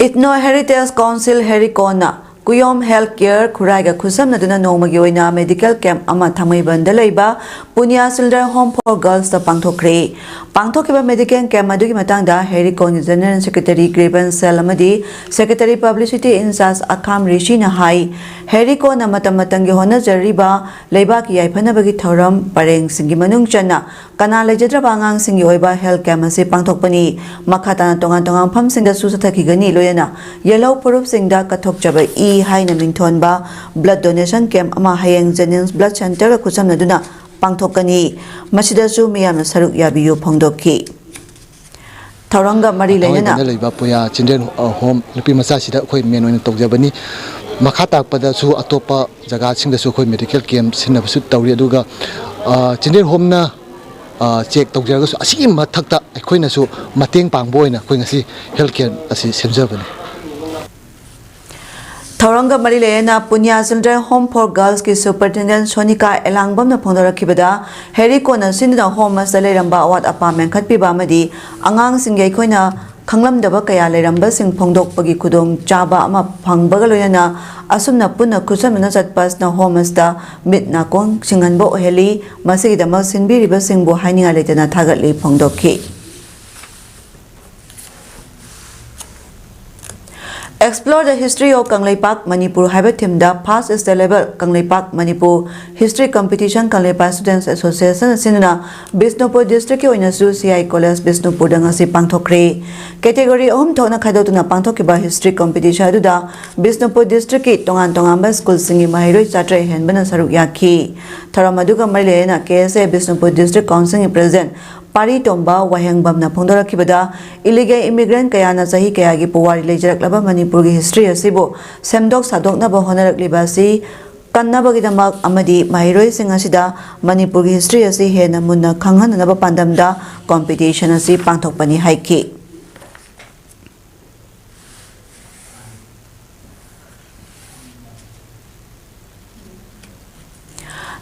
Ethno Heritage Council ꯍꯦꯔꯤꯀꯣꯟꯅ ꯀꯨꯌꯣꯝ ꯍꯦꯜꯊ ꯀꯦꯌꯔ ꯈꯨꯔꯥꯏꯒ ꯈꯨꯠꯁꯝꯅꯗꯨꯅ ꯅꯣꯡꯃꯒꯤ ꯑꯣꯏꯅ ꯃꯦꯗꯤꯀꯦꯜ ꯀꯦꯝꯞ ꯑꯃ ꯊꯥꯡꯃꯩꯕꯟꯗ ꯂꯩꯕ ꯄꯨꯅꯤꯌꯥ ꯆꯤꯜꯗ꯭ꯔꯦꯟ ꯍꯣꯝ ꯐꯣꯔ ꯒꯔꯜꯁꯇ ꯄꯥꯡꯊꯣꯛꯈ꯭ꯔꯦ꯫ ꯄꯥꯡꯊꯣꯛꯈꯤꯕ ꯃꯦꯗꯤꯀꯦꯜ ꯀꯦꯝꯞ ꯑꯗꯨꯒꯤ ꯃꯇꯥꯡꯗ ꯍꯦꯔꯤꯀꯣꯟꯒꯤ ꯖꯦꯅꯔꯦꯜ ꯁꯦꯀ꯭ꯔꯦꯇꯔꯤ ꯒ꯭ꯔꯤꯚꯦꯟꯁ ꯁꯦꯜ ꯑꯃꯗꯤ ꯁꯦꯀ꯭ꯔꯦꯇꯔꯤ ꯄꯕ꯭ꯂꯤꯁꯤꯇꯤ ꯏꯟꯆꯥꯔꯖ ꯑꯈꯥꯝ ꯔꯤꯁꯤꯅ ꯍꯥꯏ, ꯍꯦꯔꯤꯀꯣꯟꯅ ꯃꯇꯝ ꯃꯇꯝꯒꯤ ꯍꯣꯠꯅꯖꯔꯤꯕ ꯂꯩꯕꯥꯛꯀꯤ ꯌꯥꯏꯐꯅꯕꯒꯤ ꯊꯧꯔꯝ ꯄꯔꯦꯡꯁꯤꯡꯒꯤ ꯃꯅꯨꯡ ꯆꯟꯅ ꯀꯅꯥ ꯂꯩꯖꯗ꯭ꯔꯕ ꯑꯉꯥꯡꯁꯤꯡꯒꯤ ꯑꯣꯏꯕ ꯍꯦꯜꯊ ꯀꯦꯝꯞ ꯑꯁꯤ ꯄꯥꯡꯊꯣꯛꯄꯅꯤ꯫ ꯃꯈꯥ ꯇꯥꯅ ꯇꯣꯉꯥꯟ ꯇꯣꯉꯥꯟꯕ ꯃꯐꯝꯁꯤꯡꯗꯁꯨ ꯆꯠꯊꯈꯤꯒꯅꯤ꯫ ꯂꯣꯏꯅꯅ ꯌꯦꯜꯍꯧ ꯐꯨꯔꯨꯞꯁꯤꯡꯗ ꯀꯠꯊꯣꯛꯆꯕ ꯏ ꯍꯥꯏꯅ ꯃꯤꯡꯊꯣꯟꯕ ꯕ꯭ꯂꯗ ꯗꯣꯅꯦꯁꯟ ꯀꯦꯝꯞ ꯑꯃ ꯍꯌꯦꯡ ꯖꯦꯅꯤꯝꯁ ꯕ꯭ꯂꯗ ꯁꯦꯟꯇꯔꯒ ꯈꯨꯠꯁꯝꯅꯗꯨꯅ ꯄꯥꯡꯊꯣꯛꯀꯅꯤ꯫ ꯃꯁꯤꯗꯁꯨ ꯃꯤꯌꯥꯝꯅ ꯁꯔꯨꯛ ꯌꯥꯕꯤꯌꯨ ꯐꯣꯡꯗꯣꯛꯈꯤ꯫ ꯊꯧꯔꯝꯒ ꯃꯔꯤ ꯂꯩꯅꯅ ꯊꯥꯡꯃꯩꯕꯟꯗ ꯂꯩꯕ ꯄꯨꯌꯥ ꯆꯤꯜꯗ꯭ꯔꯦꯟ, ꯑ, ꯍꯣꯝ ꯅꯨꯄꯤ ꯃꯆꯥꯁꯤꯗ ꯑꯩꯈꯣꯏ ꯃꯦꯟ ꯑꯣꯏꯅ ꯇꯧꯖꯕꯅꯤ꯫ ꯃꯈꯥ ꯇꯥꯔꯛꯄꯗꯁꯨ ꯑꯇꯣꯞꯄ ꯖꯒꯥꯁꯤꯡꯗꯁꯨ ꯑꯩꯈꯣꯏ ꯃꯦꯗꯤꯀꯦꯜ ꯀꯦꯝꯞ ꯁꯤꯟꯅꯕꯁꯨ ꯇꯧꯔꯤ꯫ ꯑꯗꯨꯒ, ꯑ, ꯆꯤꯜꯗ꯭ꯔꯦꯟ ꯍꯣꯝꯅ, ꯑ, ꯆꯦꯛ ꯇꯧꯖꯔꯒꯁꯨ ꯑꯁꯤꯒꯤ ꯃꯊꯛꯇ ꯑꯩꯈꯣꯏꯅꯁꯨ ꯃꯇꯦꯡ ꯄꯥꯡꯕ ꯑꯣꯏꯅ ꯑꯩꯈꯣꯏ ꯉꯁꯤ ꯍꯦꯜꯊ ꯀꯦꯝꯞ ꯑꯁꯤ ꯁꯦꯝꯖꯕꯅꯤ꯫ ꯊꯧꯔꯝꯒ ꯃꯔꯤ ꯂꯩꯅꯅ Punia children home four ꯒꯔꯜꯁꯀꯤ ꯁꯨꯄꯔꯤꯟꯇꯦꯟꯗꯦꯟ Sonika ꯑꯦꯂꯥꯡꯕꯝꯅ ꯐꯣꯡꯗꯣꯔꯛꯈꯤꯕꯗ, ꯍꯦꯔꯤꯀꯣꯟꯅ ꯁꯤꯟꯗꯨꯅ ꯍꯣꯝ ꯑꯁꯤꯗ ꯂꯩꯔꯝꯕ ꯑꯋꯥꯠ ꯑꯄꯥ ꯃꯦꯟꯈꯠꯄꯤꯕ ꯑꯃꯗꯤ ꯑꯉꯥꯡꯁꯤꯡꯒꯤ ꯑꯩꯈꯣꯏꯅ ꯈꯪꯂꯝꯗꯕ ꯀꯌꯥ ꯂꯩꯔꯝꯕꯁꯤꯡ ꯐꯣꯡꯗꯣꯛꯄꯒꯤ ꯈꯨꯗꯣꯡꯆꯥꯕ ꯑꯃ ꯐꯪꯕꯒ ꯂꯣꯏꯅꯅ ꯑꯁꯨꯝꯅ ꯄꯨꯟꯅ ꯈꯨꯠꯁꯝꯅꯅ ꯆꯠꯄ ꯑꯁꯤꯅ ꯍꯣꯝ ꯑꯁꯤꯗ ꯃꯤꯠ ꯅꯥꯀꯣꯡ ꯁꯤꯡꯍꯟꯕ ꯑꯣꯏꯍꯜꯂꯤ꯫ ꯃꯁꯤꯒꯤꯗꯃꯛ ꯁꯤꯟꯕꯤꯔꯤꯕꯁꯤꯡꯕꯨ ꯍꯥꯏꯅꯤꯡꯉꯥꯏ ꯂꯩꯇꯅ ꯊꯥꯒꯠꯂꯤ ꯐꯣꯡꯗꯣꯛꯈꯤ꯫ Explore the History of Kangleipak Manipur ꯍꯥꯏꯕ theme ꯗ First State Level Kangleipak Manipur History Competition Kangleipak Students Association ꯁꯤꯟꯗꯨꯅ ꯕꯤꯁꯅꯨꯄꯨꯔ district ꯀꯤ ꯑꯣꯏꯅꯁꯨ C I College ꯕꯤꯁꯅꯨꯄꯨꯔꯗ ꯉꯁꯤ ꯄꯥꯡꯊꯣꯛꯈ꯭ꯔꯦ꯫ Category ꯑꯍꯨꯝ ꯊꯣꯛꯅ ꯈꯥꯏꯗꯣꯛꯇꯨꯅ ꯄꯥꯡꯊꯣꯛꯈꯤꯕ history competition ꯑꯗꯨꯗ ꯕꯤꯁꯅꯨꯄꯨꯔ district ꯀꯤ ꯇꯣꯉꯥꯟ ꯇꯣꯉꯥꯟꯕ school ꯁꯤꯡꯒꯤ ꯃꯍꯩꯔꯣꯏ ꯆꯥꯇ꯭ꯔꯦꯠ ꯍꯦꯟꯕꯅ ꯁꯔꯨꯛ ꯌꯥꯈꯤ꯫ ꯊꯧꯔꯝ ꯑꯗꯨꯒ ꯃꯔꯤ ꯂꯩꯅꯅ K S A Bishnupur district council ꯒꯤ president ꯄꯥꯔꯤ ꯇꯣꯝꯕ ꯋꯥꯍꯦꯡꯕꯝꯅ ꯐꯣꯡꯗꯣꯔꯛꯈꯤꯕꯗ, illegal immigrant ꯀꯌꯥꯅ ꯆꯍꯤ ꯀꯌꯥꯒꯤ ꯄꯨꯋꯥꯔꯤ ꯂꯩꯖꯔꯛꯂꯕ ꯃꯅꯤꯄꯨꯔꯒꯤ history ꯑꯁꯤꯕꯨ ꯁꯦꯝꯗꯣꯛ ꯁꯥꯗꯣꯛꯅꯕ ꯍꯣꯠꯅꯔꯛꯂꯤꯕ ꯑꯁꯤ ꯀꯟꯅꯕꯒꯤꯗꯃꯛ ꯑꯃꯗꯤ ꯃꯍꯩꯔꯣꯏꯁꯤꯡ ꯑꯁꯤꯗ ꯃꯅꯤꯄꯨꯔꯒꯤ history ꯑꯁꯤ ꯍꯦꯟꯅ ꯃꯨꯟꯅ ꯈꯪꯍꯟꯅꯅꯕ ꯄꯥꯟꯗꯝꯗ competition ꯑꯁꯤ ꯄꯥꯡꯊꯣꯛꯄꯅꯤ ꯍꯥꯏꯈꯤ꯫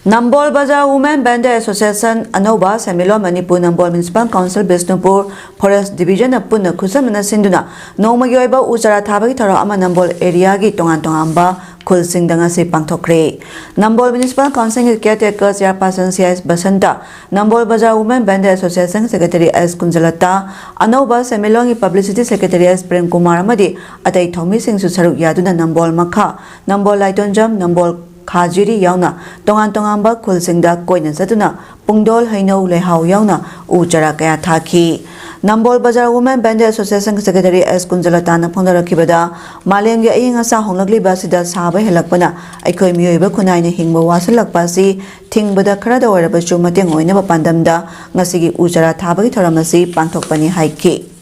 ꯅꯝꯕꯣꯜ ꯕꯖꯥꯔ Women Vendor Association ꯑꯅꯧꯕ ꯁꯦꯟꯃꯤꯠꯂꯣꯟ ꯃꯅꯤꯄꯨꯔ ꯅꯝꯕꯣꯜ Municipal Council Bishnupur Forest Division ꯅ ꯄꯨꯟꯅ ꯈꯨꯠꯁꯝꯅꯅ ꯁꯤꯟꯗꯨꯅ ꯅꯣꯡꯃꯒꯤ ꯑꯣꯏꯕ ꯎ ꯆꯥꯔꯥ ꯊꯥꯕꯒꯤ ꯊꯧꯔꯝ ꯑꯃ ꯅꯝꯕꯣꯜ area ꯒꯤ ꯇꯣꯉꯥꯟ ꯇꯣꯉꯥꯟꯕ ꯈꯨꯜꯁꯤꯡꯗ ꯉꯁꯤ ꯄꯥꯡꯊꯣꯛꯈ꯭ꯔꯦ꯫ ꯅꯝꯕꯣꯜ Municipal Council ꯒꯤ caretaker chairperson C I S Basanta, ꯅꯝꯕꯣꯜ ꯕꯖꯥꯔ Women Vendor Association Secretary S ꯀꯨꯟꯖꯂꯇꯥ, ꯑꯅꯧꯕ ꯁꯦꯟꯃꯤꯠꯂꯣꯟꯒꯤ Publicity Secretary S Prem Kumar ꯑꯃꯗꯤ ꯑꯇꯩ ꯊꯧꯃꯤꯁꯤꯡꯁꯨ ꯁꯔꯨꯛ ꯌꯥꯗꯨꯅ ꯅꯝꯕꯣꯜ ꯃꯈꯥ, ꯅꯝꯕꯣꯜ ꯂꯥꯏꯇꯣꯟꯖꯝ, ꯅꯝꯕꯣꯜ ꯈꯥꯖꯤꯔꯤ ꯌꯥꯎꯅ ꯇꯣꯉꯥꯟ ꯇꯣꯉꯥꯟꯕ ꯈꯨꯜꯁꯤꯡꯗ ꯀꯣꯏꯅ ꯆꯠꯇꯨꯅ ꯄꯨꯡꯗꯣꯜ, ꯍꯩꯅꯧ, ꯂꯩꯍꯥꯎ ꯌꯥꯎꯅ ꯎ ꯆꯥꯔꯥ ꯀꯌꯥ ꯊꯥꯈꯤ꯫ ꯅꯝꯕꯣꯜ ꯕꯖꯥꯔ Women Vendor Association Secretary S ꯀꯨꯟꯖꯂꯇꯥꯅ ꯐꯣꯡꯗꯣꯔꯛꯈꯤꯕꯗ, ꯃꯥꯂꯦꯝꯒꯤ ꯑꯏꯪ ꯑꯁꯥ ꯍꯣꯡꯂꯛꯂꯤꯕ ꯑꯁꯤꯗ ꯁꯥꯕ ꯍꯦꯜꯂꯛꯄꯅ ꯑꯩꯈꯣꯏ ꯃꯤꯑꯣꯏꯕ ꯈꯨꯟꯅꯥꯏꯅ ꯍꯤꯡꯕ ꯋꯥꯁꯤꯜꯂꯛꯄ ꯑꯁꯤ ꯊꯤꯡꯕꯗ ꯈꯔꯗ ꯑꯣꯏꯔꯕꯁꯨ ꯃꯇꯦꯡ ꯑꯣꯏꯅꯕ ꯄꯥꯟꯗꯝꯗ ꯉꯁꯤꯒꯤ ꯎ ꯆꯥꯔꯥ ꯊꯥꯕꯒꯤ ꯊꯧꯔꯝ ꯑꯁꯤ ꯄꯥꯡꯊꯣꯛꯄꯅꯤ ꯍꯥꯏꯈꯤ꯫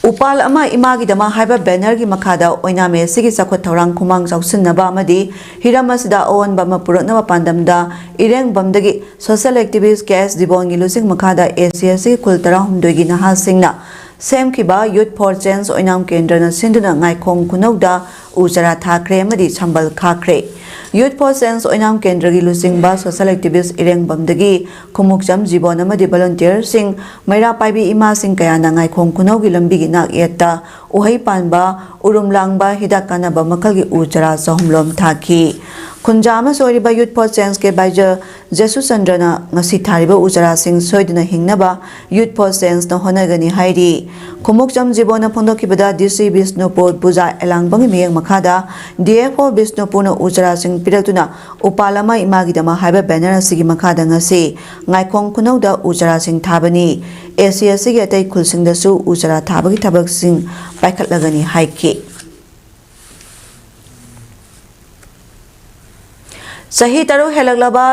ꯎꯄꯥꯜ ꯑꯃ ꯏꯃꯥꯒꯤꯗꯃꯛ ꯍꯥꯏꯕ banner ꯒꯤ ꯃꯈꯥꯗ ꯑꯣꯏꯅꯥꯝ A C ꯒꯤ ꯆꯥꯎꯈꯠ ꯊꯧꯔꯥꯡ ꯈꯨꯃꯥꯡ ꯆꯥꯎꯁꯤꯟꯅꯕ ꯑꯃꯗꯤ ꯍꯤꯔꯝ ꯑꯁꯤꯗ ꯑꯑꯣꯟꯕ ꯑꯃ ꯄꯨꯔꯛꯅꯕ ꯄꯥꯟꯗꯝꯗ ꯏꯔꯦꯡꯕꯝꯗꯒꯤ social activist K S ꯗꯤꯕꯣꯟꯒꯤ ꯂꯨꯆꯤꯡ ꯃꯈꯥꯗ A C S ꯀꯤ ꯈꯨꯜ ꯇꯔꯥꯍꯨꯝꯗꯣꯏꯒꯤ ꯅꯍꯥꯁꯤꯡꯅ ꯁꯦꯝꯈꯤꯕ Youth for Change ꯑꯣꯏꯅꯥꯝ ꯀꯦꯟꯗ꯭ꯔꯅ ꯁꯤꯟꯗꯨꯅ ꯉꯥꯏꯈꯣꯡ ꯈꯨꯅꯧꯗ ꯎ ꯆꯥꯔꯥ ꯊꯥꯈ꯭ꯔꯦ ꯑꯃꯗꯤ ꯁꯝꯕꯜ ꯈꯥꯛꯈ꯭ꯔꯦ꯫ Youth for Change ꯑꯣꯏꯅꯥꯝ ꯀꯦꯟꯗ꯭ꯔꯒꯤ ꯂꯨꯆꯤꯡꯕ social activist ꯏꯔꯦꯡꯕꯝꯗꯒꯤ ꯈꯨꯃꯨꯛꯆꯝ ꯖꯤꯕꯣꯟ ꯑꯃꯗꯤ volunteerꯁꯤꯡ, ꯃꯩꯔꯥ ꯄꯥꯏꯕꯤ ꯏꯃꯥꯁꯤꯡ ꯀꯌꯥꯅ ꯉꯥꯏꯈꯣꯡ ꯈꯨꯅꯧꯒꯤ ꯂꯝꯕꯤꯒꯤ ꯅꯥꯛ ꯌꯦꯠꯇ ꯎꯍꯩ ꯄꯥꯟꯕ, ꯎꯔꯨꯝ ꯂꯥꯡꯕ, ꯍꯤꯗꯥꯛ ꯀꯥꯟꯅꯕ ꯃꯈꯜꯒꯤ ꯎ ꯆꯥꯔꯥ ꯆꯍꯨꯝꯂꯣꯝ ꯊꯥꯈꯤ꯫ ꯈꯨꯟꯖꯥ ꯑꯃꯁꯨ ꯑꯣꯏꯔꯤꯕ Youth for Changeꯀꯤ advisor ꯖꯦꯁꯨꯆꯟꯗ꯭ꯔꯅ ꯉꯁꯤ ꯊꯥꯔꯤꯕ ꯎ ꯆꯥꯔꯥꯁꯤꯡ ꯁꯣꯏꯗꯅ ꯍꯤꯡꯅꯕ Youth for Changeꯅ ꯍꯣꯠꯅꯒꯅꯤ ꯍꯥꯏꯔꯤ꯫ ꯈꯨꯃꯨꯛꯆꯝ ꯖꯤꯕꯣꯟꯅ ꯐꯣꯡꯗꯣꯛꯈꯤꯕꯗ DC ꯕꯤꯁꯅꯨꯄꯨꯔ ꯄꯨꯖꯥ ꯑꯦꯂꯥꯡꯕꯝꯒꯤ ꯃꯤꯠꯌꯦꯡ ꯃꯈꯥꯗ DFO ꯕꯤꯁꯅꯨꯄꯨꯔꯅ ꯎ ꯆꯥꯔꯥꯁꯤꯡ ꯄꯤꯔꯛꯇꯨꯅ ꯎꯄꯥꯜ ꯑꯃ ꯏꯃꯥꯒꯤꯗꯃꯛ ꯍꯥꯏꯕ banner ꯑꯁꯤꯒꯤ ꯃꯈꯥꯗ ꯉꯁꯤ ꯉꯥꯏꯈꯣꯡ ꯈꯨꯅꯧꯗ ꯎ ꯆꯥꯔꯥꯁꯤꯡ ꯊꯥꯕꯅꯤ꯫ ACSCꯒꯤ ꯑꯇꯩ ꯈꯨꯜꯁꯤꯡꯗꯁꯨ ꯎ ꯆꯥꯔꯥ ꯊꯥꯕꯒꯤ ꯊꯕꯛꯁꯤꯡ ꯄꯥꯏꯈꯠꯂꯒꯅꯤ ꯍꯥꯏꯈꯤ꯫ ꯆꯍꯤ ꯇꯔꯨꯛ ꯍꯦꯜꯂꯛꯂꯕ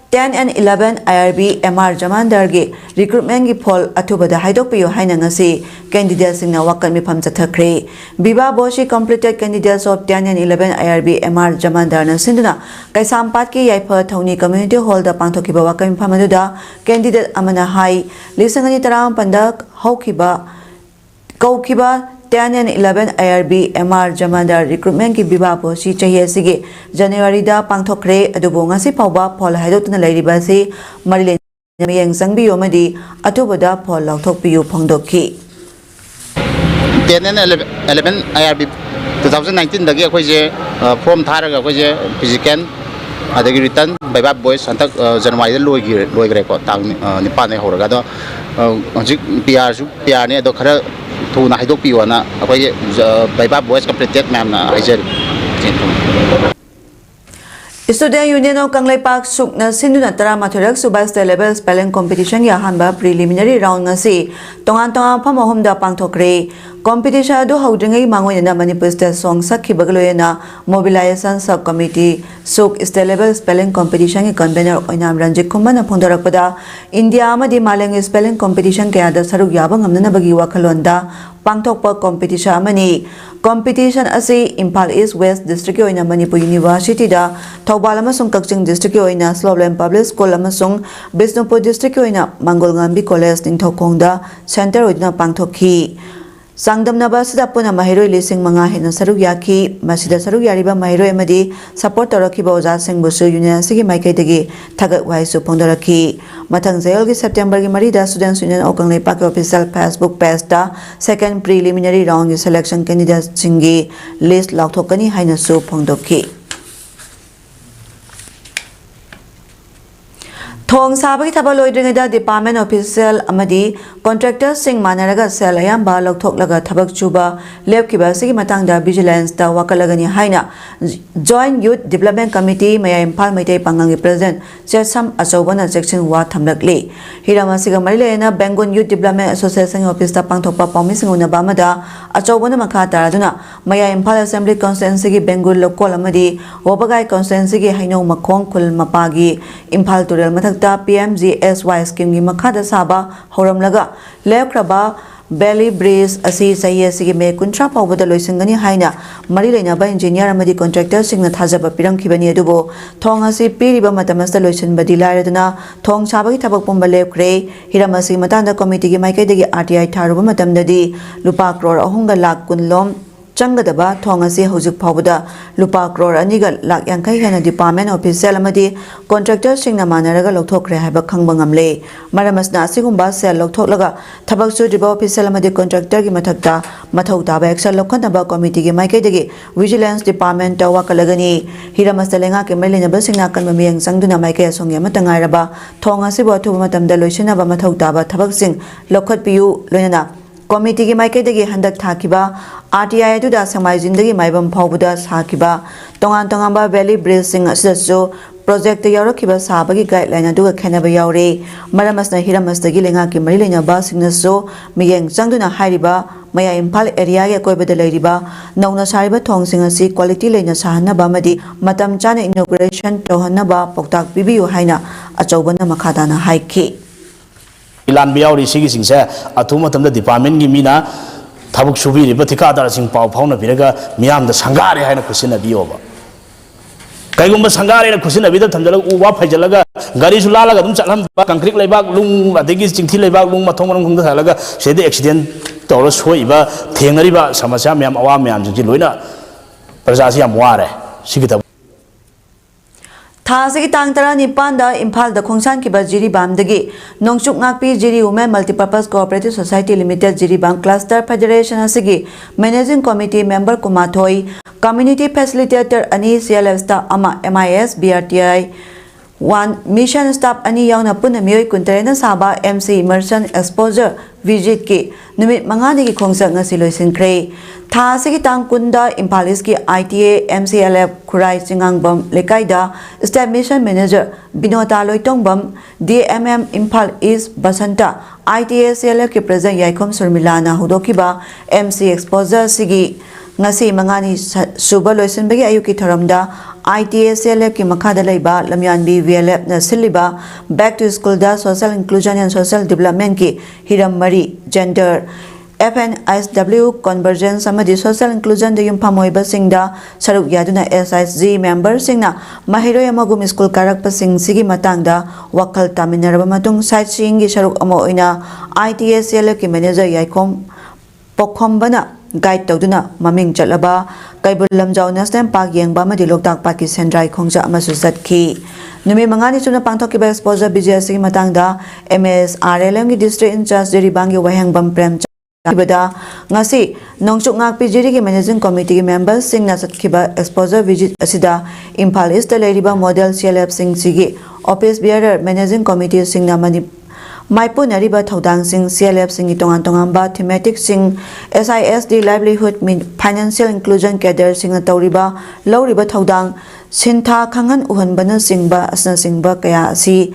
ten and eleven IRB MR Jamandarꯒꯤ recruitmentꯀꯤ ꯐꯣꯜ ꯑꯊꯨꯕꯗ ꯍꯥꯏꯗꯣꯛꯄꯤꯌꯨ ꯍꯥꯏꯅ ꯉꯁꯤ candidateꯁꯤꯡꯅ ꯋꯥꯀꯠ ꯃꯤꯐꯝ ꯆꯠꯊꯈ꯭ꯔꯦ꯫ Viva Voce completed candidates of ten and eleven IRB MR Jamandarꯅ ꯁꯤꯟꯗꯨꯅ ꯀꯩꯁꯥꯝꯄꯥꯠꯀꯤ ꯌꯥꯏꯐ ꯊꯧꯅꯤ community hallꯗ ꯄꯥꯡꯊꯣꯛꯈꯤꯕ ꯋꯥꯀꯠ ꯃꯤꯐꯝ ꯑꯗꯨꯗ candidate ꯑꯃꯅ ꯍꯥꯏ, ꯂꯤꯁꯤꯡ ꯑꯅꯤ ꯇꯔꯥꯃꯥꯄꯟꯗ ꯍꯧꯈꯤꯕ ꯀꯧꯈꯤꯕ ten and eleven IRB MR Jamandar recruitmentꯀꯤ Viva Voce ꯆꯍꯤ ꯑꯁꯤꯒꯤ Januaryꯗ ꯄꯥꯡꯊꯣꯛꯈ꯭ꯔꯦ, ꯑꯗꯨꯕꯨ ꯉꯁꯤ ꯐꯥꯎꯕ ꯐꯣꯜ ꯍꯥꯏꯗꯣꯛꯇꯨꯅ ꯂꯩꯔꯤꯕ ꯑꯁꯤ ꯃꯔꯤ ꯂꯩꯅꯕ ꯃꯤꯠꯌꯦꯡ ꯆꯪꯕꯤꯌꯨ ꯑꯃꯗꯤ ꯑꯊꯨꯕꯗ ꯐꯣꯜ ꯂꯧꯊꯣꯛꯄꯤꯌꯨ ꯐꯣꯡꯗꯣꯛꯈꯤ꯫ ten and eleven IRB two thousand nineteenꯗꯒꯤ ꯑꯩꯈꯣꯏꯁꯦ form ꯊꯥꯔꯒ ꯑꯩꯈꯣꯏꯁꯦ physical ꯑꯗꯒꯤ written viva voce ꯍꯟꯗꯛ Januaryꯗ ꯂꯣꯏꯈ꯭ꯔꯦꯀꯣ, ꯇꯥꯡ ꯅꯤꯄꯥꯟꯗꯒꯤ ꯍꯧꯔꯒ꯫ ꯑꯗꯣ ꯍꯧꯖꯤꯛ PRꯁꯨ PRꯅꯤ, ꯑꯗꯣ ꯈꯔ ꯊꯨꯅ ꯍꯥꯏꯗꯣꯛꯄꯤꯌꯣꯅ ꯑꯩꯈꯣꯏꯒꯤ viva voce completed ꯃꯌꯥꯝꯅ ꯍꯥꯏꯖꯔꯤ꯫ Student Union of ꯀꯪꯂꯩꯄꯥꯛ, ꯁꯨꯛꯅ ꯁꯤꯟꯗꯨꯅ ꯇꯔꯥꯃꯥꯊꯣꯏꯔꯛ ꯁꯨꯕ State Level Spelling Competitionꯒꯤ ꯑꯍꯥꯟꯕ preliminary round ꯉꯁꯤ ꯇꯣꯉꯥꯟ ꯇꯣꯉꯥꯟꯕ ꯃꯐꯝ ꯑꯍꯨꯝꯗ ꯄꯥꯡꯊꯣꯛꯈ꯭ꯔꯦ꯫ Competition ꯑꯗꯨ ꯍꯧꯗ꯭ꯔꯤꯉꯩ ꯃꯥꯡꯑꯣꯏꯅꯅ Manipur State Song ꯁꯛꯈꯤꯕꯒ ꯂꯣꯏꯅꯅ Mobilization Sub Committee, ꯁꯨꯛ State Level Spelling Competitionꯒꯤ convener ꯑꯣꯏꯅꯥꯝ ꯔꯟꯖꯤꯠ ꯈꯨꯃꯟꯅ ꯐꯣꯡꯗꯣꯔꯛꯄꯗ, ꯏꯟꯗꯤꯌꯥ ꯑꯃꯗꯤ ꯃꯥꯂꯦꯝꯒꯤ spelling competition ꯀꯌꯥꯗ ꯁꯔꯨꯛ ꯌꯥꯕ ꯉꯝꯅꯅꯕꯒꯤ ꯋꯥꯈꯜꯂꯣꯟꯗ ꯄꯥꯡꯊꯣꯛꯄ competition ꯑꯃꯅꯤ꯫ Competition ꯑꯁꯤ ꯏꯝꯐꯥꯜ East West Districtꯀꯤ ꯑꯣꯏꯅ ꯃꯅꯤꯄꯨꯔ Universityꯗ, ꯊꯧꯕꯥꯜ ꯑꯃꯁꯨꯡ ꯀꯛꯆꯤꯡ Districtꯀꯤ ꯑꯣꯏꯅ Slopeland Public School ꯑꯃꯁꯨꯡ ꯕꯤꯁꯅꯨꯄꯨꯔ Districtꯀꯤ ꯑꯣꯏꯅ ꯃꯪꯒꯣꯜꯉꯥꯟꯕꯤ College ꯅꯤꯡꯊꯧꯈꯣꯡꯗ centre ꯑꯣꯏꯗꯨꯅ ꯄꯥꯡꯊꯣꯛꯈꯤ꯫ ꯆꯥꯡꯗꯝꯅꯕ ꯑꯁꯤꯗ ꯄꯨꯟꯅ ꯃꯍꯩꯔꯣꯏ ꯂꯤꯁꯤꯡ ꯃꯉꯥ ꯍꯦꯟꯅ ꯁꯔꯨꯛ ꯌꯥꯈꯤ꯫ ꯃꯁꯤꯗ ꯁꯔꯨꯛ ꯌꯥꯔꯤꯕ ꯃꯍꯩꯔꯣꯏ ꯑꯃꯗꯤ ꯁꯄꯣꯔꯠ ꯇꯧꯔꯛꯈꯤꯕ ꯑꯣꯖꯥꯁꯤꯡꯕꯨꯁꯨ ꯌꯨꯅꯤꯌꯟ ꯑꯁꯤꯒꯤ ꯃꯥꯏꯀꯩꯗꯒꯤ ꯊꯥꯒꯠ ꯋꯥꯍꯩꯁꯨ ꯐꯣꯡꯗꯣꯔꯛꯈꯤ꯫ ꯃꯊꯪ ꯆꯌꯣꯜꯒꯤ ꯁꯦꯞꯇꯦꯝꯕꯔꯒꯤ ꯃꯔꯤꯗ Students Union of ꯀꯪꯂꯩꯄꯥꯛꯀꯤ official Facebook pageꯇ second preliminary roundꯒꯤ selection candidateꯁꯤꯡꯒꯤ list ꯂꯥꯎꯊꯣꯛꯀꯅꯤ ꯍꯥꯏꯅꯁꯨ ꯐꯣꯡꯗꯣꯛꯈꯤ꯫ ꯊꯣꯡ ꯁꯥꯕꯒꯤ ꯊꯕꯛ ꯂꯣꯏꯗ꯭ꯔꯤꯉꯩꯗ department official ꯑꯃꯗꯤ contractorꯁꯤꯡ ꯃꯥꯟꯅꯔꯒ ꯁꯦꯜ ꯑꯌꯥꯝꯕ ꯂꯧꯊꯣꯛꯂꯒ ꯊꯕꯛ ꯁꯨꯕ ꯂꯦꯞꯈꯤꯕ ꯑꯁꯤꯒꯤ ꯃꯇꯥꯡꯗ vigilanceꯇ ꯋꯥꯀꯠꯂꯒꯅꯤ ꯍꯥꯏꯅ Joint Youth Development Committee ꯃꯌꯥꯏ ꯏꯝꯐꯥꯜ ꯃꯩꯇꯩ ꯄꯥꯉꯜꯒꯤ president ꯆꯦꯠꯁꯝ ꯑꯆꯧꯕꯅ ꯆꯦꯛꯁꯤꯟ ꯋꯥ ꯊꯝꯂꯛꯂꯤ꯫ ꯍꯤꯔꯝ ꯑꯁꯤꯒ ꯃꯔꯤ ꯂꯩꯅꯅ Bengal Youth Development Association officeꯇ ꯄꯥꯡꯊꯣꯛꯄ ꯄꯥꯎꯃꯤꯁꯤꯡ ꯎꯅꯕ ꯑꯃꯗ ꯑꯆꯧꯕꯅ ꯃꯈꯥ ꯇꯥꯔꯗꯨꯅ ꯃꯌꯥꯏ ꯏꯝꯐꯥꯜ Assembly Constituencyꯒꯤ Bengal ꯂꯧꯀꯣꯜ ꯑꯃꯗꯤ ꯋꯥꯕꯒꯥꯏ Constituencyꯒꯤ ꯍꯩꯅꯧ ꯃꯈꯣꯡ ꯈꯨꯜ ꯃꯄꯥꯒꯤ ꯏꯝꯐꯥꯜ ꯇꯨꯔꯦꯜ ꯃꯊꯛꯇ P M G S Y schemeꯒꯤ ꯃꯈꯥꯗ ꯁꯥꯕ ꯍꯧꯔꯝꯂꯒ ꯂꯦꯞꯈ꯭ꯔꯕ Bailey Bridge ꯑꯁꯤ ꯆꯍꯤ ꯑꯁꯤꯒꯤ ꯃꯦ ꯀꯨꯟꯊ꯭ꯔꯥ ꯐꯥꯎꯕꯗ ꯂꯣꯏꯁꯤꯟꯒꯅꯤ ꯍꯥꯏꯅ ꯃꯔꯤ ꯂꯩꯅꯕ engineer ꯑꯃꯗꯤ contractorꯁꯤꯡꯅ ꯊꯥꯖꯕ ꯄꯤꯔꯝꯈꯤꯕꯅꯤ꯫ ꯑꯗꯨꯕꯨ ꯊꯣꯡ ꯑꯁꯤ ꯄꯤꯔꯤꯕ ꯃꯇꯝ ꯑꯁꯤꯗ ꯂꯣꯏꯁꯤꯟꯕꯗꯤ ꯂꯥꯏꯔꯗꯨꯅ ꯊꯣꯡ ꯁꯥꯕꯒꯤ ꯊꯕꯛ ꯄꯨꯝꯕ ꯂꯦꯞꯈ꯭ꯔꯦ꯫ ꯍꯤꯔꯝ ꯑꯁꯤꯒꯤ ꯃꯇꯥꯡꯗ committeeꯒꯤ ꯃꯥꯏꯀꯩꯗꯒꯤ R T I ꯊꯥꯔꯨꯕ ꯃꯇꯝꯗꯗꯤ ꯂꯨꯄꯥ ꯀ꯭ꯔꯣꯔ ꯑꯍꯨꯝꯒ ꯂꯥꯈ ꯀꯨꯟ ꯂꯣꯝ ꯆꯪꯒꯗꯕ ꯊꯣꯡ ꯑꯁꯤ ꯍꯧꯖꯤꯛ ꯐꯥꯎꯕꯗ ꯂꯨꯄꯥ ꯀ꯭ꯔꯣꯔ ꯑꯅꯤꯒ ꯂꯥꯈ ꯌꯥꯡꯈꯩ ꯍꯦꯟꯅ department official ꯑꯃꯗꯤ contractorꯁꯤꯡꯅ ꯃꯥꯟꯅꯔꯒ ꯂꯧꯊꯣꯛꯈ꯭ꯔꯦ ꯍꯥꯏꯕ ꯈꯪꯕ ꯉꯝꯂꯦ꯫ ꯃꯔꯝ ꯑꯁꯤꯅ ꯑꯁꯤꯒꯨꯝꯕ ꯁꯦꯜ ꯂꯧꯊꯣꯛꯂꯒ ꯊꯕꯛ ꯁꯨꯗ꯭ꯔꯤꯕ official ꯑꯃꯗꯤ contractorꯒꯤ ꯃꯊꯛꯇ ꯃꯊꯧ ꯇꯥꯕ action ꯂꯧꯈꯠꯅꯕ committeeꯒꯤ ꯃꯥꯏꯀꯩꯗꯒꯤ Vigilance Departmentꯇ ꯋꯥꯀꯠꯂꯒꯅꯤ꯫ ꯍꯤꯔꯝ ꯑꯁꯤꯗ ꯂꯩꯉꯥꯛꯀꯤ ꯃꯔꯤ ꯂꯩꯅꯕꯁꯤꯡꯅ ꯑꯀꯟꯕ ꯃꯤꯠꯌꯦꯡ ꯆꯪꯗꯨꯅ ꯃꯥꯏꯀꯩ ꯑꯁꯣꯝꯒꯤ ꯑꯃꯠꯇ ꯉꯥꯏꯔꯕ ꯊꯣꯡ ꯑꯁꯤꯕꯨ ꯑꯊꯨꯕ ꯃꯇꯝꯗ ꯂꯣꯏꯁꯤꯟꯅꯕ ꯃꯊꯧ ꯇꯥꯕ ꯊꯕꯛꯁꯤꯡ ꯂꯧꯈꯠꯄꯤꯌꯨ꯫ ꯂꯣꯏꯅꯅ committeeꯒꯤ ꯃꯥꯏꯀꯩꯗꯒꯤ ꯍꯟꯗꯛ ꯊꯥꯈꯤꯕ R T I ꯑꯗꯨꯗ ꯁꯦꯛꯃꯥꯏꯖꯤꯡꯗꯒꯤ ꯃꯥꯏꯕꯝ ꯐꯥꯎꯕꯗ ꯁꯥꯈꯤꯕ ꯇꯣꯉꯥꯟ ꯇꯣꯉꯥꯟꯕ Bailey Bridgeꯁꯤꯡ ꯑꯁꯤꯗꯁꯨ projectꯇ ꯌꯥꯎꯔꯛꯈꯤꯕ ꯁꯥꯕꯒꯤ guideline ꯑꯗꯨꯒ ꯈꯦꯠꯅꯕ ꯌꯥꯎꯔꯦ꯫ ꯃꯔꯝ ꯑꯁꯤꯅ ꯍꯤꯔꯝ ꯑꯁꯤꯗꯒꯤ ꯂꯩꯉꯥꯛꯀꯤ ꯃꯔꯤ ꯂꯩꯅꯕꯁꯤꯡꯅꯁꯨ ꯃꯤꯠꯌꯦꯡ ꯆꯪꯗꯨꯅ ꯍꯥꯏꯔꯤꯕ ꯃꯌꯥꯏ ꯏꯝꯐꯥꯜ areaꯒꯤ ꯑꯀꯣꯏꯕꯗ ꯂꯩꯔꯤꯕ ꯅꯧꯅ ꯁꯥꯔꯤꯕ ꯊꯣꯡꯁꯤꯡ ꯑꯁꯤ quality ꯂꯩꯅ ꯁꯥꯍꯟꯅꯕ ꯑꯃꯗꯤ ꯃꯇꯝ ꯆꯥꯅ inauguration ꯇꯧꯍꯟꯅꯕ ꯄꯥꯎꯇꯥꯛ ꯄꯤꯕꯤꯌꯨ ꯍꯥꯏꯅ ꯑꯆꯧꯕꯅ ꯃꯈꯥ ꯇꯥꯅ ꯍꯥꯏꯈꯤ꯫ ꯏꯂꯥꯟꯕ ꯌꯥꯎꯔꯤ꯫ ꯁꯤꯒꯤꯁꯤꯡꯁꯦ ꯑꯊꯨꯕ ꯃꯇꯝꯗ departmentꯀꯤ ꯃꯤꯅ ꯊꯕꯛ ꯁꯨꯕꯤꯔꯤꯕ ꯊꯤꯀꯥꯗꯥꯔꯁꯤꯡ ꯄꯥꯎ ꯐꯥꯎꯅꯕꯤꯔꯒ ꯃꯤꯌꯥꯝꯗ ꯁꯪꯒꯥꯔꯦ ꯍꯥꯏꯅ ꯈꯨꯠꯁꯤꯟꯅꯕꯤꯌꯣꯕ꯫ ꯀꯩꯒꯨꯝꯕ ꯁꯪꯒꯥꯔꯦꯅ ꯈꯨꯠꯁꯤꯟꯅꯕꯤꯗ ꯊꯝꯖꯤꯜꯂꯒ ꯎ ꯋꯥ ꯐꯩꯖꯤꯜꯂꯒ ꯒꯥꯔꯤꯁꯨ ꯂꯥꯜꯂꯒ ꯑꯗꯨꯝ ꯆꯠꯍꯟꯕ, concrete ꯂꯩꯕꯥꯛ ꯅꯨꯡ ꯑꯗꯒꯤ ꯆꯤꯡꯊꯤ ꯂꯩꯕꯥꯛ ꯅꯨꯡ ꯃꯊꯣꯡ ꯃꯔꯝ ꯈꯪꯗ ꯊꯥꯍꯜꯂꯒ ꯁꯤꯗꯩꯗ accident ꯇꯧꯔ ꯁꯣꯛꯏꯕ, ꯊꯦꯡꯅꯔꯤꯕ ꯁꯃꯁ꯭ꯌꯥ ꯃꯌꯥꯝ, ꯑꯋꯥꯕ ꯃꯌꯥꯝꯁꯤꯡꯁꯤ ꯂꯣꯏꯅ ꯄ꯭ꯔꯖꯥꯁꯤ ꯌꯥꯝ ꯋꯥꯔꯦ꯫ ꯁꯤꯒꯤ ꯊꯕꯛ ꯊꯥ ꯑꯁꯤꯒꯤ ꯇꯥꯡ ꯇꯔꯥꯅꯤꯄꯥꯟꯗ ꯏꯝꯐꯥꯜꯗ ꯈꯣꯡꯁꯥꯟꯈꯤꯕ ꯖꯤꯔꯤꯕꯥꯝꯗꯒꯤ ꯅꯣꯡꯆꯨꯞ ꯉꯥꯛꯄꯤ ꯖꯤꯔꯤ Women Multipurpose Cooperative Society Limited Jiribam Cluster Federation ꯑꯁꯤꯒꯤ Managing Committee member ꯀꯨꯟꯃꯥꯊꯣꯏ, Community Facilitator ꯑꯅꯤ, C L F staff ꯑꯃ, M I S, B R T I one, Mission staff ꯑꯅꯤ ꯌꯥꯎꯅ ꯄꯨꯟꯅ ꯃꯤꯑꯣꯏ ꯀꯨꯟꯇꯔꯦꯠꯅ ꯁꯥꯕ M C Immersion Exposure Visitꯀꯤ ꯅꯨꯃꯤꯠ ꯃꯉꯥꯅꯤꯒꯤ ꯈꯣꯡꯆꯠ ꯉꯁꯤ ꯂꯣꯏꯁꯤꯟꯈ꯭ꯔꯦ꯫ ꯊꯥ ꯑꯁꯤꯒꯤ ꯇꯥꯡ ꯀꯨꯟꯗ ꯏꯝꯐꯥꯜ ꯏꯁꯀꯤ I T A M C L F ꯈꯨꯔꯥꯏ ꯆꯤꯉꯥꯡꯕꯝ ꯂꯩꯀꯥꯏꯗ Staff Mission Manager ꯕꯤꯅꯣꯇꯥ Loitongbam, D M M Imphal is Basanta, I T A C L Fꯀꯤ President ꯌꯥꯏꯈꯣꯝ ꯁꯨꯔꯃꯤꯂꯥꯅ ꯍꯧꯗꯣꯛꯈꯤꯕ M C Exposure ꯑꯁꯤꯒꯤ ꯉꯁꯤ ꯃꯉꯥꯅꯤ ꯁ-, ꯁꯨꯕ ꯂꯣꯏꯁꯤꯟꯕꯒꯤ ꯑꯌꯨꯛꯀꯤ ꯊꯧꯔꯝꯗ I T A C L Fꯀꯤ ꯃꯈꯥꯗ ꯂꯩꯕ ꯂꯝꯌꯥꯟꯕꯤ V L Fꯅ ꯁꯤꯜꯂꯤꯕ Back to Schoolꯗ Social Inclusion and Social Developmentꯀꯤ ꯍꯤꯔꯝ ꯃꯔꯤ, Gender, F N S W, Convergence ꯑꯃꯗꯤ Social Inclusionꯗ ꯌꯨꯝꯐꯝ ꯑꯣꯏꯕꯁꯤꯡꯗ ꯁꯔꯨꯛ ꯌꯥꯗꯨꯅ S H G memberꯁꯤꯡꯅ ꯃꯍꯩꯔꯣꯏ ꯑꯃꯒꯨꯝ ꯁ꯭ꯀꯨꯜ ꯀꯥꯔꯛꯄꯁꯤꯡꯁꯤꯒꯤ ꯃꯇꯥꯡꯗ ꯋꯥꯈꯜ ꯇꯥꯃꯤꯟꯅꯔꯕ ꯃꯇꯨꯡ, sightseeingꯒꯤ ꯁꯔꯨꯛ ꯑꯃ ꯑꯣꯏꯅ I T A C L Fꯀꯤ Manager ꯌꯥꯏꯈꯣꯝ ꯄꯣꯛꯈꯣꯝꯕꯅ guide ꯇꯧꯗꯨꯅ ꯃꯃꯤꯡ ꯆꯠꯂꯕ ꯀꯩꯕꯨꯜ ꯂꯝꯖꯥꯎ National Park ꯌꯦꯡꯕ ꯑꯃꯗꯤ ꯂꯣꯛꯇꯥꯛ ꯄꯥꯠꯀꯤ ꯁꯦꯟꯗ꯭ꯔꯥꯏ ꯈꯣꯡꯆꯠ ꯑꯃꯁꯨ ꯆꯠꯈꯤ꯫ ꯅꯨꯃꯤꯠ ꯃꯉꯥꯅꯤ ꯆꯨꯞꯅ ꯄꯥꯡꯊꯣꯛꯈꯤꯕ Exposure Visit ꯑꯁꯤꯒꯤ ꯃꯇꯥꯡꯗ M S R L Mꯒꯤ District Incharge ꯖꯤꯔꯤꯕꯥꯝꯒꯤ ꯋꯥꯍꯦꯡꯕꯝ ꯄ꯭ꯔꯦꯝꯆꯟꯗ ꯍꯥꯏꯕꯗ, ꯉꯁꯤ ꯅꯣꯡꯆꯨꯞ ꯉꯥꯛꯄꯤ ꯖꯤꯔꯤꯒꯤ Managing Committeeꯒꯤ memberꯁꯤꯡꯅ ꯆꯠꯈꯤꯕ Exposure Visit ꯑꯁꯤꯗ ꯏꯝꯐꯥꯜ ꯏꯁꯇ ꯂꯩꯔꯤꯕ model C L Fꯁꯤꯡꯁꯤꯒꯤ office bearer, Managing Committeeꯁꯤꯡꯅ ꯃꯅꯤ-, ꯃꯥꯏꯄꯨꯅꯔꯤꯕ ꯊꯧꯗꯥꯡꯁꯤꯡ, C L Fꯁꯤꯡꯒꯤ ꯇꯣꯉꯥꯟ ꯇꯣꯉꯥꯟꯕ thematicꯁꯤꯡ, S I S D livelihood, me-, financial inclusion cadreꯁꯤꯡꯅ ꯇꯧꯔꯤꯕ, ꯂꯧꯔꯤꯕ ꯊꯧꯗꯥꯡ, ꯁꯤꯟꯊꯥ ꯈꯪꯍꯟ ꯎꯍꯟꯕꯅꯆꯤꯡꯕ ꯑꯁꯤꯅꯆꯤꯡꯕ ꯀꯌꯥ ꯑꯁꯤ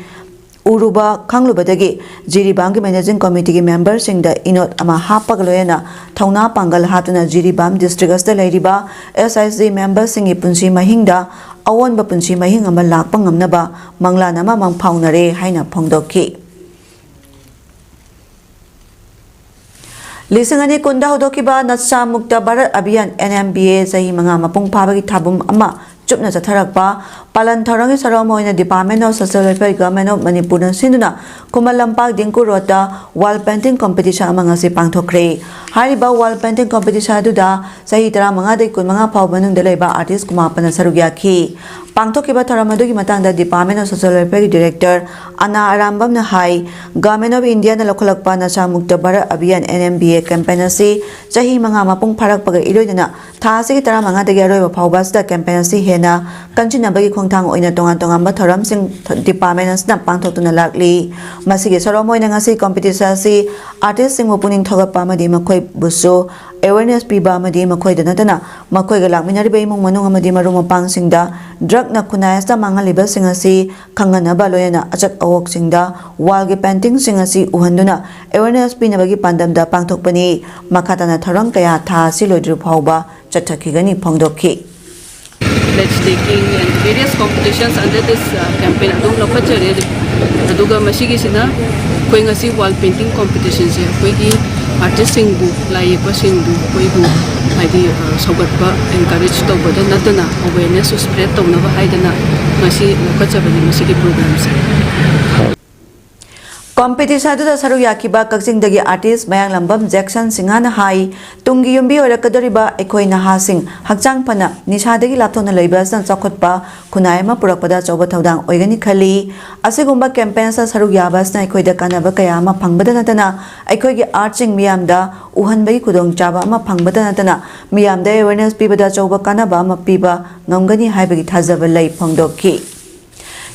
ꯎꯔꯨꯕ ꯈꯪꯂꯨꯕꯗꯒꯤ ꯖꯤꯔꯤꯕꯥꯝꯒꯤ Managing Committeeꯒꯤ memberꯁꯤꯡꯗ ꯏꯅꯣꯠ ꯑꯃ ꯍꯥꯞꯄꯒ ꯂꯣꯏꯅꯅ ꯊꯧꯅꯥ ꯄꯥꯡꯒꯜ ꯍꯥꯞꯇꯨꯅ ꯖꯤꯔꯤꯕꯥꯝ district ꯑꯁꯤꯗ ꯂꯩꯔꯤꯕ S H G memberꯁꯤꯡꯒꯤ ꯄꯨꯟꯁꯤ ꯃꯍꯤꯡꯗ ꯑꯑꯣꯟꯕ ꯄꯨꯟꯁꯤ ꯃꯍꯤꯡ ꯑꯃ ꯂꯥꯛꯄ ꯉꯝꯅꯕ ꯃꯪꯂꯥꯟ ꯑꯃ ꯃꯪꯐꯥꯎꯅꯔꯦ ꯍꯥꯏꯅ ꯐꯣꯡꯗꯣꯛꯈꯤ꯫ ꯂꯤꯁꯤꯡ ꯑꯅꯤ ꯀꯨꯟꯗ ꯍꯧꯗꯣꯛꯈꯤꯕ ꯅꯁꯥ ꯃꯨꯛꯇ ꯚꯥꯔꯠ ꯑꯚꯤꯌꯥꯟ, N M V A, ꯆꯍꯤ ꯃꯉꯥ ꯃꯄꯨꯡ ꯐꯥꯕꯒꯤ ꯊꯥꯕꯨꯝ ꯑꯃ ꯆꯨꯞꯅ ꯆꯠꯊꯔꯛꯄ ꯄꯥꯂꯟ ꯊꯧꯔꯝꯒꯤ ꯁꯔꯨꯛ ꯑꯃ ꯑꯣꯏꯅ Department of Social Welfare, Government of ꯃꯅꯤꯄꯨꯔꯅ ꯁꯤꯟꯗꯨꯅ Khuman Lampak Dingko ꯔꯣꯗꯇ wall painting competition ꯑꯃ ꯉꯁꯤ ꯄꯥꯡꯊꯣꯛꯈ꯭ꯔꯦ꯫ ꯍꯥꯏꯔꯤꯕ wall painting competition ꯑꯗꯨꯗ ꯆꯍꯤ ꯇꯔꯥꯃꯉꯥꯗꯒꯤ ꯀꯨꯟꯃꯉꯥ ꯐꯥꯎꯕ ꯃꯅꯨꯡꯗ ꯂꯩꯕ artist ꯀꯨꯟꯃꯥꯄꯟꯅ ꯁꯔꯨꯛ ꯌꯥꯈꯤ꯫ ꯄꯥꯡꯊꯣꯛꯈꯤꯕ ꯊꯧꯔꯝ ꯑꯗꯨꯒꯤ ꯃꯇꯥꯡꯗ Department of Social Welfareꯒꯤ Director ꯑꯅꯥ ꯑꯔꯥꯝꯕꯝꯅ ꯍꯥꯏ, Government of Indiaꯅ ꯂꯧꯈꯠꯂꯛꯄ ꯅꯁꯥ ꯃꯨꯛꯇ ꯚꯥꯔꯠ ꯑꯚꯤꯌꯥꯟ, N M V A, campaign ꯑꯁꯤ ꯆꯍꯤ ꯃꯉꯥ ꯃꯄꯨꯡ ꯐꯥꯔꯛꯄꯒ ꯏꯔꯣꯏꯅꯅ ꯊꯥ ꯑꯁꯤꯒꯤ ꯇꯔꯥꯃꯉꯥꯗꯒꯤ ꯑꯔꯣꯏꯕ ꯐꯥꯎꯕ ꯑꯁꯤꯗ campaign ꯑꯁꯤ ꯍꯦꯟꯅ ꯀꯟꯁꯤꯟꯅꯕꯒꯤ ꯈꯣꯡꯊꯥꯡ ꯑꯣꯏꯅ ꯇꯣꯉꯥꯟ ꯇꯣꯉꯥꯟꯕ ꯊꯧꯔꯝꯁꯤꯡ department ꯑꯁꯤꯅ ꯄꯥꯡꯊꯣꯛꯇꯨꯅ ꯂꯥꯛꯂꯤ꯫ ꯃꯁꯤꯒꯤ ꯁꯔꯨꯛ ꯑꯃ ꯑꯣꯏꯅ ꯉꯁꯤ competition ꯑꯁꯤ artistꯁꯤꯡꯕꯨ ꯄꯨꯛꯅꯤꯡ ꯊꯧꯒꯠꯄ ꯑꯃꯗꯤ ꯃꯈꯣꯏꯕꯨꯁꯨ awareness ꯄꯤꯕ ꯑꯃꯗꯤ ꯃꯈꯣꯏꯗ ꯅꯠꯇꯅ ꯃꯈꯣꯏꯒ ꯂꯥꯛꯃꯤꯟꯅꯔꯤꯕ ꯏꯃꯨꯡ ꯃꯅꯨꯡ ꯑꯃꯗꯤ ꯃꯔꯨꯞ ꯃꯄꯥꯡꯁꯤꯡꯗ drugꯅ ꯈꯨꯟꯅꯥꯏ ꯑꯁꯤꯗ ꯃꯥꯡꯍꯜꯂꯤꯕꯁꯤꯡ ꯑꯁꯤ ꯈꯪꯍꯟꯅꯕ, ꯂꯣꯏꯅꯅ ꯑꯆꯠ ꯑꯋꯣꯛꯁꯤꯡꯗ wallꯒꯤ paintingꯁꯤꯡ ꯑꯁꯤ ꯎꯍꯟꯗꯨꯅ awareness ꯄꯤꯅꯕꯒꯤ ꯄꯥꯟꯗꯝꯗ ꯄꯥꯡꯊꯣꯛꯄꯅꯤ꯫ ꯃꯈꯥ ꯇꯥꯅ ꯊꯧꯔꯝ ꯀꯌꯥ ꯊꯥ ꯑꯁꯤ ꯂꯣꯏꯗ꯭ꯔꯤꯕ ꯐꯥꯎꯕ ꯆꯠꯊꯈꯤꯒꯅꯤ ꯐꯣꯡꯗꯣꯛꯈꯤ꯫ Pledge taking and various competitions under this, uh, campaign ꯑꯗꯨꯝ ꯂꯧꯈꯠꯆꯔꯦ꯫ ꯑꯗꯨꯒ ꯃꯁꯤꯒꯤꯁꯤꯅ ꯑꯩꯈꯣꯏ ꯉꯁꯤ wall painting competitionꯁꯦ ꯑꯩꯈꯣꯏꯒꯤ artistꯁꯤꯡꯕꯨ, ꯂꯥꯏ ꯌꯦꯛꯄꯁꯤꯡꯕꯨ, ꯑꯩꯈꯣꯏꯕꯨ ꯍꯥꯏꯗꯤ, ꯑ, ꯁꯧꯒꯠꯄ, encourage ꯇꯧꯕꯗ ꯅꯠꯇꯅ awareness spread ꯇꯧꯅꯕ ꯍꯥꯏꯗꯅ ꯉꯁꯤ ꯂꯧꯈꯠꯆꯕꯅꯤ ꯃꯁꯤꯒꯤ programꯁꯦ꯫ Competition ꯑꯗꯨꯗ ꯁꯔꯨꯛ ꯌꯥꯈꯤꯕ ꯀꯛꯆꯤꯡꯗꯒꯤ artist ꯃꯌꯥꯡꯂꯝꯕꯝ ꯖꯦꯛꯁꯟ ꯁꯤꯡꯍꯅ ꯍꯥꯏ, ꯇꯨꯡꯒꯤ ꯌꯨꯝꯕꯤ ꯑꯣꯏꯔꯛꯀꯗꯧꯔꯤꯕ ꯑꯩꯈꯣꯏ ꯅꯍꯥꯁꯤꯡ ꯍꯛꯆꯥꯡ ꯐꯅ ꯅꯤꯁꯥꯗꯒꯤ ꯂꯥꯞꯊꯣꯛꯅ ꯂꯩꯕ ꯑꯁꯤꯅ ꯆꯥꯎꯈꯠꯄ ꯈꯨꯟꯅꯥꯏ ꯑꯃ ꯄꯨꯔꯛꯄꯗ ꯑꯆꯧꯕ ꯊꯧꯗꯥꯡ ꯑꯣꯏꯒꯅꯤ ꯈꯜꯂꯤ꯫ ꯑꯁꯤꯒꯨꯝꯕ campaign ꯑꯁꯤꯗ ꯁꯔꯨꯛ ꯌꯥꯕ ꯑꯁꯤꯅ ꯑꯩꯈꯣꯏꯗ ꯀꯥꯟꯅꯕ ꯀꯌꯥ ꯑꯃ ꯐꯪꯕꯗ ꯅꯠꯇꯅ ꯑꯩꯈꯣꯏꯒꯤ artꯁꯤꯡ ꯃꯤꯌꯥꯝꯗ ꯎꯍꯟꯕꯒꯤ ꯈꯨꯗꯣꯡꯆꯥꯕ ꯑꯃ ꯐꯪꯕꯗ ꯅꯠꯇꯅ ꯃꯤꯌꯥꯝꯗ awareness ꯄꯤꯕꯗ ꯑꯆꯧꯕ ꯀꯥꯟꯅꯕ ꯑꯃ ꯄꯤꯕ ꯉꯝꯒꯅꯤ ꯍꯥꯏꯕꯒꯤ ꯊꯥꯖꯕ ꯂꯩ ꯐꯣꯡꯗꯣꯛꯈꯤ꯫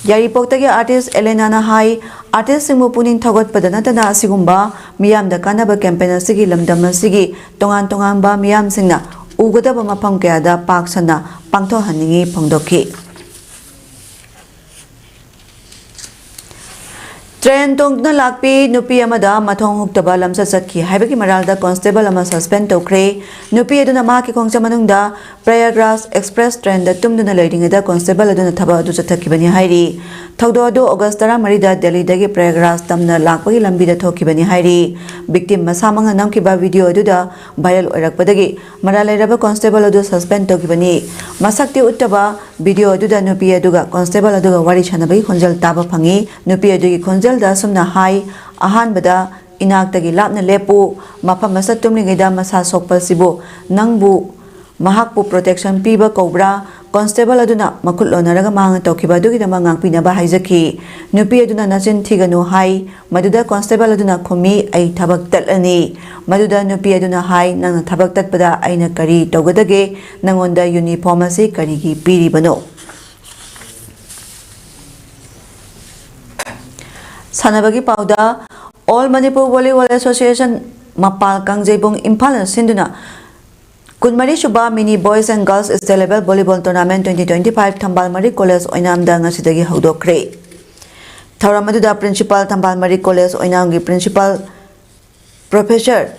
ꯌꯥꯏꯔꯤꯄꯣꯛꯇꯒꯤ artist ꯑꯦꯂꯦꯅꯥꯅ ꯍꯥꯏ, artistꯁꯤꯡꯕꯨ ꯄꯨꯛꯅꯤꯡ ꯊꯧꯒꯠꯄꯗ ꯅꯠꯇꯅ ꯑꯁꯤꯒꯨꯝꯕ ꯃꯤꯌꯥꯝꯗ ꯀꯥꯟꯅꯕ campaign ꯑꯁꯤꯒꯤ ꯂꯝꯗꯝ ꯑꯁꯤꯒꯤ ꯇꯣꯉꯥꯟ ꯇꯣꯉꯥꯟꯕ ꯃꯤꯌꯥꯝꯁꯤꯡꯅ ꯎꯒꯗꯕ ꯃꯐꯝ ꯀꯌꯥꯗ ꯄꯥꯛ ꯁꯟꯅ ꯄꯥꯡꯊꯣꯛꯍꯟꯅꯤꯡꯏ ꯐꯣꯡꯗꯣꯛꯈꯤ꯫ ꯇ꯭ꯔꯦꯟ ꯇꯣꯡꯗꯨꯅ ꯂꯥꯛꯄꯤ ꯅꯨꯄꯤ ꯑꯃꯗ ꯃꯊꯣꯡ ꯍꯨꯛꯇꯕ ꯂꯝꯆꯠ ꯆꯠꯈꯤ ꯍꯥꯏꯕꯒꯤ ꯃꯔꯥꯜꯗ ꯀꯣꯟꯁꯇꯦꯕꯜ ꯑꯃ ꯁꯁꯄꯦꯟ ꯇꯧꯈ꯭ꯔꯦ꯫ ꯅꯨꯄꯤ ꯑꯗꯨꯅ ꯃꯍꯥꯛꯀꯤ ꯈꯣꯡꯆꯠ ꯃꯅꯨꯡꯗ ꯄ꯭ꯔꯌꯥꯒ꯭ꯔꯥꯖ ꯑꯦꯛꯁꯄ꯭ꯔꯦꯁ ꯇ꯭ꯔꯦꯟꯗ ꯇꯨꯝꯗꯨꯅ ꯂꯩꯔꯤꯉꯩꯗ ꯀꯣꯟꯁꯇꯦꯕꯜ ꯑꯗꯨꯅ ꯊꯕꯛ ꯑꯗꯨ ꯆꯠꯊꯈꯤꯕꯅꯤ ꯍꯥꯏꯔꯤ꯫ ꯊꯧꯗꯣꯛ ꯑꯗꯨ ꯑꯣꯒꯁ ꯇꯔꯥꯃꯔꯤꯗ ꯗꯦꯜꯂꯤꯗꯒꯤ ꯄ꯭ꯔꯌꯥꯒ꯭ꯔꯥꯖ ꯇꯝꯅ ꯂꯥꯛꯄꯒꯤ ꯂꯝꯕꯤꯗ ꯊꯣꯛꯈꯤꯕꯅꯤ ꯍꯥꯏꯔꯤ꯫ ꯚꯤꯛꯇꯤꯝ ꯃꯁꯥꯃꯛꯅ ꯅꯝꯈꯤꯕ ꯚꯤꯗꯤꯑꯣ ꯑꯗꯨꯗ ꯚꯥꯏꯔꯦꯜ ꯑꯣꯏꯔꯛꯄꯗꯒꯤ ꯃꯔꯥꯜ ꯂꯩꯔꯕ ꯀꯣꯟꯁꯇꯦꯕꯜ ꯑꯗꯨ ꯁꯁꯄꯦꯟ ꯇꯧꯈꯤꯕꯅꯤ꯫ ꯃꯁꯛꯇꯤ ꯎꯠꯇꯕ ꯚꯤꯗꯤꯑꯣ ꯑꯗꯨꯗ ꯅꯨꯄꯤ ꯑꯗꯨꯒ ꯀꯣꯟꯁꯇꯦꯕꯜ ꯑꯗꯨꯒ ꯋꯥꯔꯤ ꯁꯥꯟꯅꯕꯒꯤ ꯈꯣꯟꯖꯦꯜ ꯇꯥꯕ ꯐꯪꯉꯤ꯫ ꯅꯨꯄꯤ ꯑꯗꯨꯒꯤ ꯈꯣꯟꯖꯦꯜꯗ ꯑꯁꯨꯝꯅ ꯍꯥꯏ, "ꯑꯍꯥꯟꯕꯗ ꯏꯅꯥꯛꯇꯒꯤ ꯂꯥꯞꯅ ꯂꯦꯞꯄꯨ꯫ ꯃꯐꯝ ꯑꯁꯤꯗ ꯇꯨꯝꯂꯤꯉꯩꯗ ꯃꯁꯥ ꯁꯣꯛꯄꯁꯤꯕꯨ ꯅꯪꯕꯨ, ꯃꯍꯥꯛꯄꯨ ꯄ꯭ꯔꯣꯇꯦꯛꯁꯟ ꯄꯤꯕ ꯀꯧꯕ꯭ꯔꯥ?" ꯀꯣꯟꯁꯇꯦꯕꯜ ꯑꯗꯨꯅ ꯃꯈꯨꯠ ꯂꯣꯟꯅꯔꯒ ꯃꯍꯥꯛꯅ ꯇꯧꯈꯤꯕ ꯑꯗꯨꯒꯤꯗꯃꯛ ꯉꯥꯛꯄꯤꯅꯕ ꯍꯥꯏꯖꯈꯤ꯫ ꯅꯨꯄꯤ ꯑꯗꯨꯅ "ꯅꯆꯤꯟ ꯊꯤꯒꯅꯨ" ꯍꯥꯏ꯫ ꯃꯗꯨꯗ ꯀꯣꯟꯁꯇꯦꯕꯜ ꯑꯗꯨꯅ ꯈꯨꯝꯃꯤ, "ꯑꯩ ꯊꯕꯛ ꯇꯠꯂꯅꯤ"꯫ ꯃꯗꯨꯗ ꯅꯨꯄꯤ ꯑꯗꯨꯅ ꯍꯥꯏ, "ꯅꯪꯅ ꯊꯕꯛ ꯇꯠꯄꯗ ꯑꯩꯅ ꯀꯔꯤ ꯇꯧꯒꯗꯒꯦ? ꯅꯪꯉꯣꯟꯗ ꯌꯨꯅꯤꯐꯣꯔꯝ ꯑꯁꯤ ꯀꯔꯤꯒꯤ ꯄꯤꯔꯤꯕꯅꯣ?" ꯁꯥꯟꯅꯕꯒꯤ ꯄꯥꯎꯗ, All Manipur Volleyball Association ꯃꯄꯥꯜ ꯀꯥꯡꯖꯩꯕꯨꯡ ꯏꯝꯐꯥꯜꯅ ꯁꯤꯟꯗꯨꯅ ꯀꯨꯟꯃꯔꯤ ꯁꯨꯕ Mini Boys and Girls State Level Volleyball Tournament twenty twenty-five ꯊꯝꯕꯥꯜ ꯃꯔꯤ ꯀꯣꯂꯦꯖ ꯑꯣꯏꯅꯥꯝꯗ ꯉꯁꯤꯗꯒꯤ ꯍꯧꯗꯣꯛꯈ꯭ꯔꯦ꯫ ꯊꯧꯔꯝ ꯑꯗꯨꯗ ꯄ꯭ꯔꯤꯟꯁꯤꯄꯥꯜ, ꯊꯝꯕꯥꯜ ꯃꯔꯤ ꯀꯣꯂꯦꯖ ꯑꯣꯏꯅꯥꯝꯒꯤ ꯄ꯭ꯔꯤꯟꯁꯤꯄꯥꯜ ꯄ꯭ꯔꯣꯐꯦꯁꯔ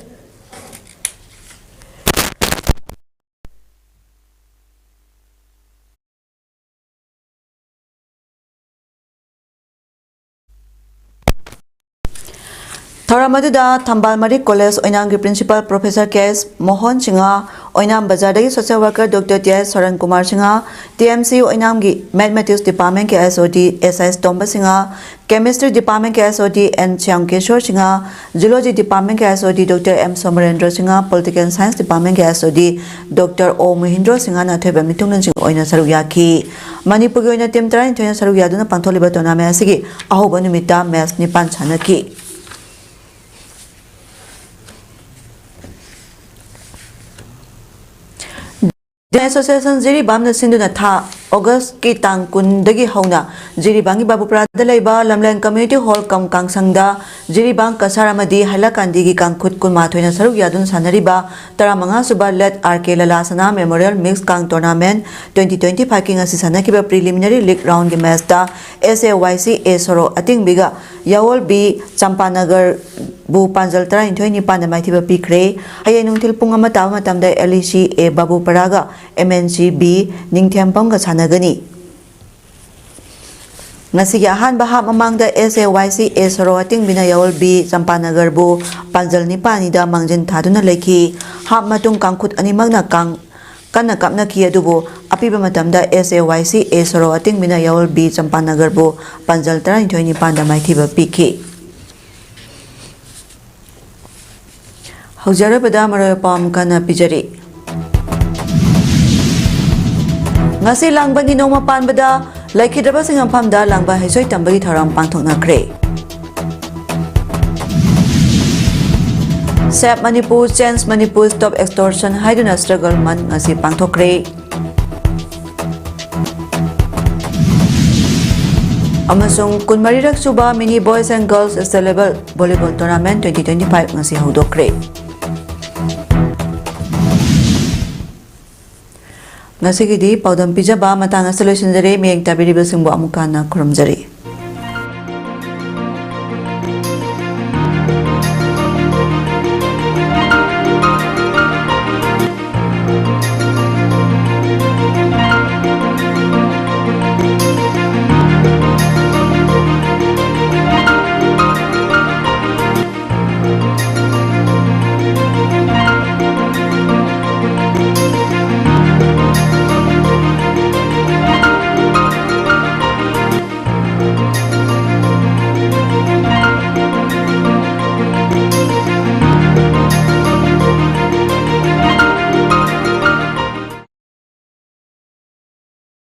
ꯊꯧꯔꯝ ꯑꯗꯨꯗ ꯊꯝꯕꯥꯜ ꯃꯔꯤ ꯀꯣꯂꯦꯖ ꯑꯣꯏꯅꯥꯝꯒꯤ principal professor K S Mohon Singh, Oinam ꯕꯖꯥꯔꯗꯒꯤ social worker doctor T S Soran Kumar Singh, T M C ꯑꯣꯏꯅꯥꯝꯒꯤ mathematics department K S O D S S Tomba Singh, chemistry department K S O D N Shyam Kishore Singh, zoology department K S O D doctor M Somorendra Singh, political science department K S O D doctor ꯑꯣ ꯃꯣꯍꯤꯟꯗ꯭ꯔꯣ ꯁꯤꯡꯍꯅ ꯑꯊꯣꯏꯕ ꯃꯤꯊꯨꯡꯂꯦꯟꯁꯤꯡ ꯑꯣꯏꯅ ꯁꯔꯨꯛ ꯌꯥꯈꯤ꯫ ꯃꯅꯤꯄꯨꯔꯒꯤ ꯑꯣꯏꯅ team ꯇꯔꯥꯅꯤꯊꯣꯏꯅ ꯁꯔꯨꯛ ꯌꯥꯗꯨꯅ ꯄꯥꯡꯊꯣꯛꯂꯤꯕ tournament ꯑꯁꯤꯒꯤ ꯑꯍꯧꯕ ꯅꯨꯃꯤꯠꯇ ꯃꯦꯆ ꯅꯤꯄꯥꯟ ꯁꯥꯟꯅꯈꯤ꯫ ꯑꯦꯁꯣꯁꯤꯌꯦꯁꯟ ꯖꯤꯔꯤꯕꯥꯝꯅ ꯁꯤꯟꯗꯨꯅ ꯊꯥ ꯑꯣꯒꯁꯀꯤ ꯇꯥꯡ ꯀꯨꯟꯗꯒꯤ ꯍꯧꯅ ꯖꯤꯔꯤꯕꯥꯝꯒꯤ ꯕꯥꯕꯨꯄꯔꯥꯗ ꯂꯩꯕ ꯂꯝꯂꯦꯟ ꯀꯝꯃ꯭ꯌꯨꯅꯤꯇꯤ ꯍꯣꯜ ꯀꯝ ꯀꯥꯡꯁꯪꯗ ꯖꯤꯔꯤꯕꯥꯝ ꯀꯁꯥꯔ ꯑꯃꯗꯤ ꯍꯥꯏꯂꯥꯀꯥꯟꯗꯤꯒꯤ ꯀꯥꯡꯈꯨꯠ ꯀꯨꯟꯃꯥꯊꯣꯏꯅ ꯁꯔꯨꯛ ꯌꯥꯗꯨꯅ ꯁꯥꯟꯅꯔꯤꯕ ꯇꯔꯥꯃꯉꯥ ꯁꯨꯕ ꯂꯦꯠ ꯑꯥꯔ ꯀꯦ ꯂꯂꯥꯁꯅꯥ ꯃꯦꯃꯣꯔꯤꯌꯦꯜ ꯃꯤꯛꯁ ꯀꯥꯡ ꯇꯣꯔꯅꯥꯃꯦꯟ ꯇ꯭ꯋꯦꯟꯇꯤ ꯇ꯭ꯋꯦꯟꯇꯤ ꯐꯥꯏꯚꯀꯤ ꯉꯁꯤ ꯁꯥꯟꯅꯈꯤꯕ ꯄ꯭ꯔꯤꯂꯤꯃꯤꯅꯔꯤ ꯂꯤꯒ ꯔꯥꯎꯟꯒꯤ ꯃꯦꯆꯇ ꯑꯦꯁ ꯑꯦ ꯋꯥꯏ ꯁꯤ ꯑꯦ ꯁꯣꯔꯣꯛ ꯑꯇꯤꯡꯕꯤꯒ ꯌꯥꯋꯣꯜ ꯕꯤ ꯆꯝꯄꯥꯅꯒꯔꯕꯨ ꯄꯥꯟꯖꯜ ꯇꯔꯥꯅꯤꯊꯣꯏ ꯅꯤꯄꯥꯟꯗ ꯃꯥꯏꯊꯤꯕ ꯄꯤꯈ꯭ꯔꯦ꯫ ꯍꯌꯦꯡ ꯅꯨꯡꯊꯤꯜ ꯄꯨꯡ ꯑꯃ ꯇꯥꯕ ꯃꯇꯝꯗ ꯑꯦꯜ ꯏ ꯁꯤ ꯑꯦ ꯕꯥꯕꯨꯄꯔꯥꯒ ꯑꯦꯝ ꯑꯦꯟ ꯁꯤ ꯕꯤ ꯅꯤꯡꯊꯦꯝꯄꯝꯒ ꯁꯥꯟꯅꯒꯅꯤ꯫ ꯉꯁꯤꯒꯤ ꯑꯍꯥꯟꯕ ꯍꯥꯞ ꯃꯃꯥꯡꯗ ꯑꯦꯁ ꯑꯦ ꯋꯥꯏ ꯁꯤ ꯑꯦ ꯁꯣꯔꯣꯛ ꯑꯇꯤꯡꯕꯤꯅ ꯌꯥꯋꯣꯜ ꯕꯤ ꯆꯝꯄꯥꯅꯒꯔꯕꯨ ꯄꯥꯟꯖꯜ ꯅꯤꯄꯥꯟ ꯑꯅꯤꯗ ꯃꯥꯡꯖꯤꯟ ꯊꯥꯗꯨꯅ ꯂꯩꯈꯤ꯫ ꯍꯥꯞ ꯃꯇꯨꯡ ꯀꯥꯡꯈꯨꯠ ꯑꯅꯤꯃꯛꯅ ꯀꯥꯡ-, ꯀꯟꯅ ꯀꯥꯞꯅꯈꯤ, ꯑꯗꯨꯕꯨ ꯑꯄꯤꯕ ꯃꯇꯝꯗ ꯑꯦꯁ ꯑꯦ ꯋꯥꯏ ꯁꯤ ꯑꯦ ꯁꯣꯔꯣꯛ ꯑꯇꯤꯡꯕꯤꯅ ꯌꯥꯋꯣꯜ ꯕꯤ ꯆꯝꯄꯥꯅꯒꯔꯕꯨ ꯄꯥꯟꯖꯜ ꯇꯔꯥꯅꯤꯊꯣꯏ ꯅꯤꯄꯥꯟꯗ ꯃꯥꯏꯊꯤꯕ ꯄꯤꯈꯤ꯫ ꯍꯧꯖꯤꯛ ꯑꯔꯣꯏꯕꯗ ꯃꯔꯨꯑꯣꯏꯕ ꯄꯥꯎ ꯑꯃꯨꯛ ꯍꯟꯅ ꯄꯤꯖꯔꯤ꯫ ꯉꯁꯤ ꯂꯥꯡꯕꯟꯒꯤ ꯅꯣꯡꯃ ꯄꯥꯟꯕꯗ ꯂꯩꯈꯤꯗ꯭ꯔꯕꯁꯤꯡ ꯃꯐꯝꯗ ꯂꯥꯡꯕꯟ ꯍꯩꯁꯣꯏ ꯇꯝꯕꯒꯤ ꯊꯧꯔꯝ ꯄꯥꯡꯊꯣꯛꯅꯈ꯭ꯔꯦ꯫ Save Manipur, Change Manipur, Stop Extortion ꯍꯥꯏꯗꯨꯅ struggle month ꯉꯁꯤ ꯄꯥꯡꯊꯣꯛꯈ꯭ꯔꯦ꯫ ꯑꯃꯁꯨꯡ ꯀꯨꯟꯃꯔꯤꯔꯛ ꯁꯨꯕ Mini Boys and Girls State Level Volleyball Tournament twenty twenty-five ꯉꯁꯤ ꯍꯧꯗꯣꯛꯈ꯭ꯔꯦ꯫ ꯉꯁꯤꯒꯤꯗꯤ ꯄꯥꯎꯗꯝ ꯄꯤꯖꯕ ꯃꯇꯥꯡ ꯑꯁꯤꯗ ꯂꯣꯏꯁꯤꯟꯖꯔꯦ꯫ ꯃꯤꯠꯌꯦꯡ ꯇꯥꯕꯤꯔꯤꯕꯁꯤꯡꯕꯨ ꯑꯃꯨꯛ ꯍꯟꯅ ꯈꯨꯔꯨꯝꯖꯔꯤ꯫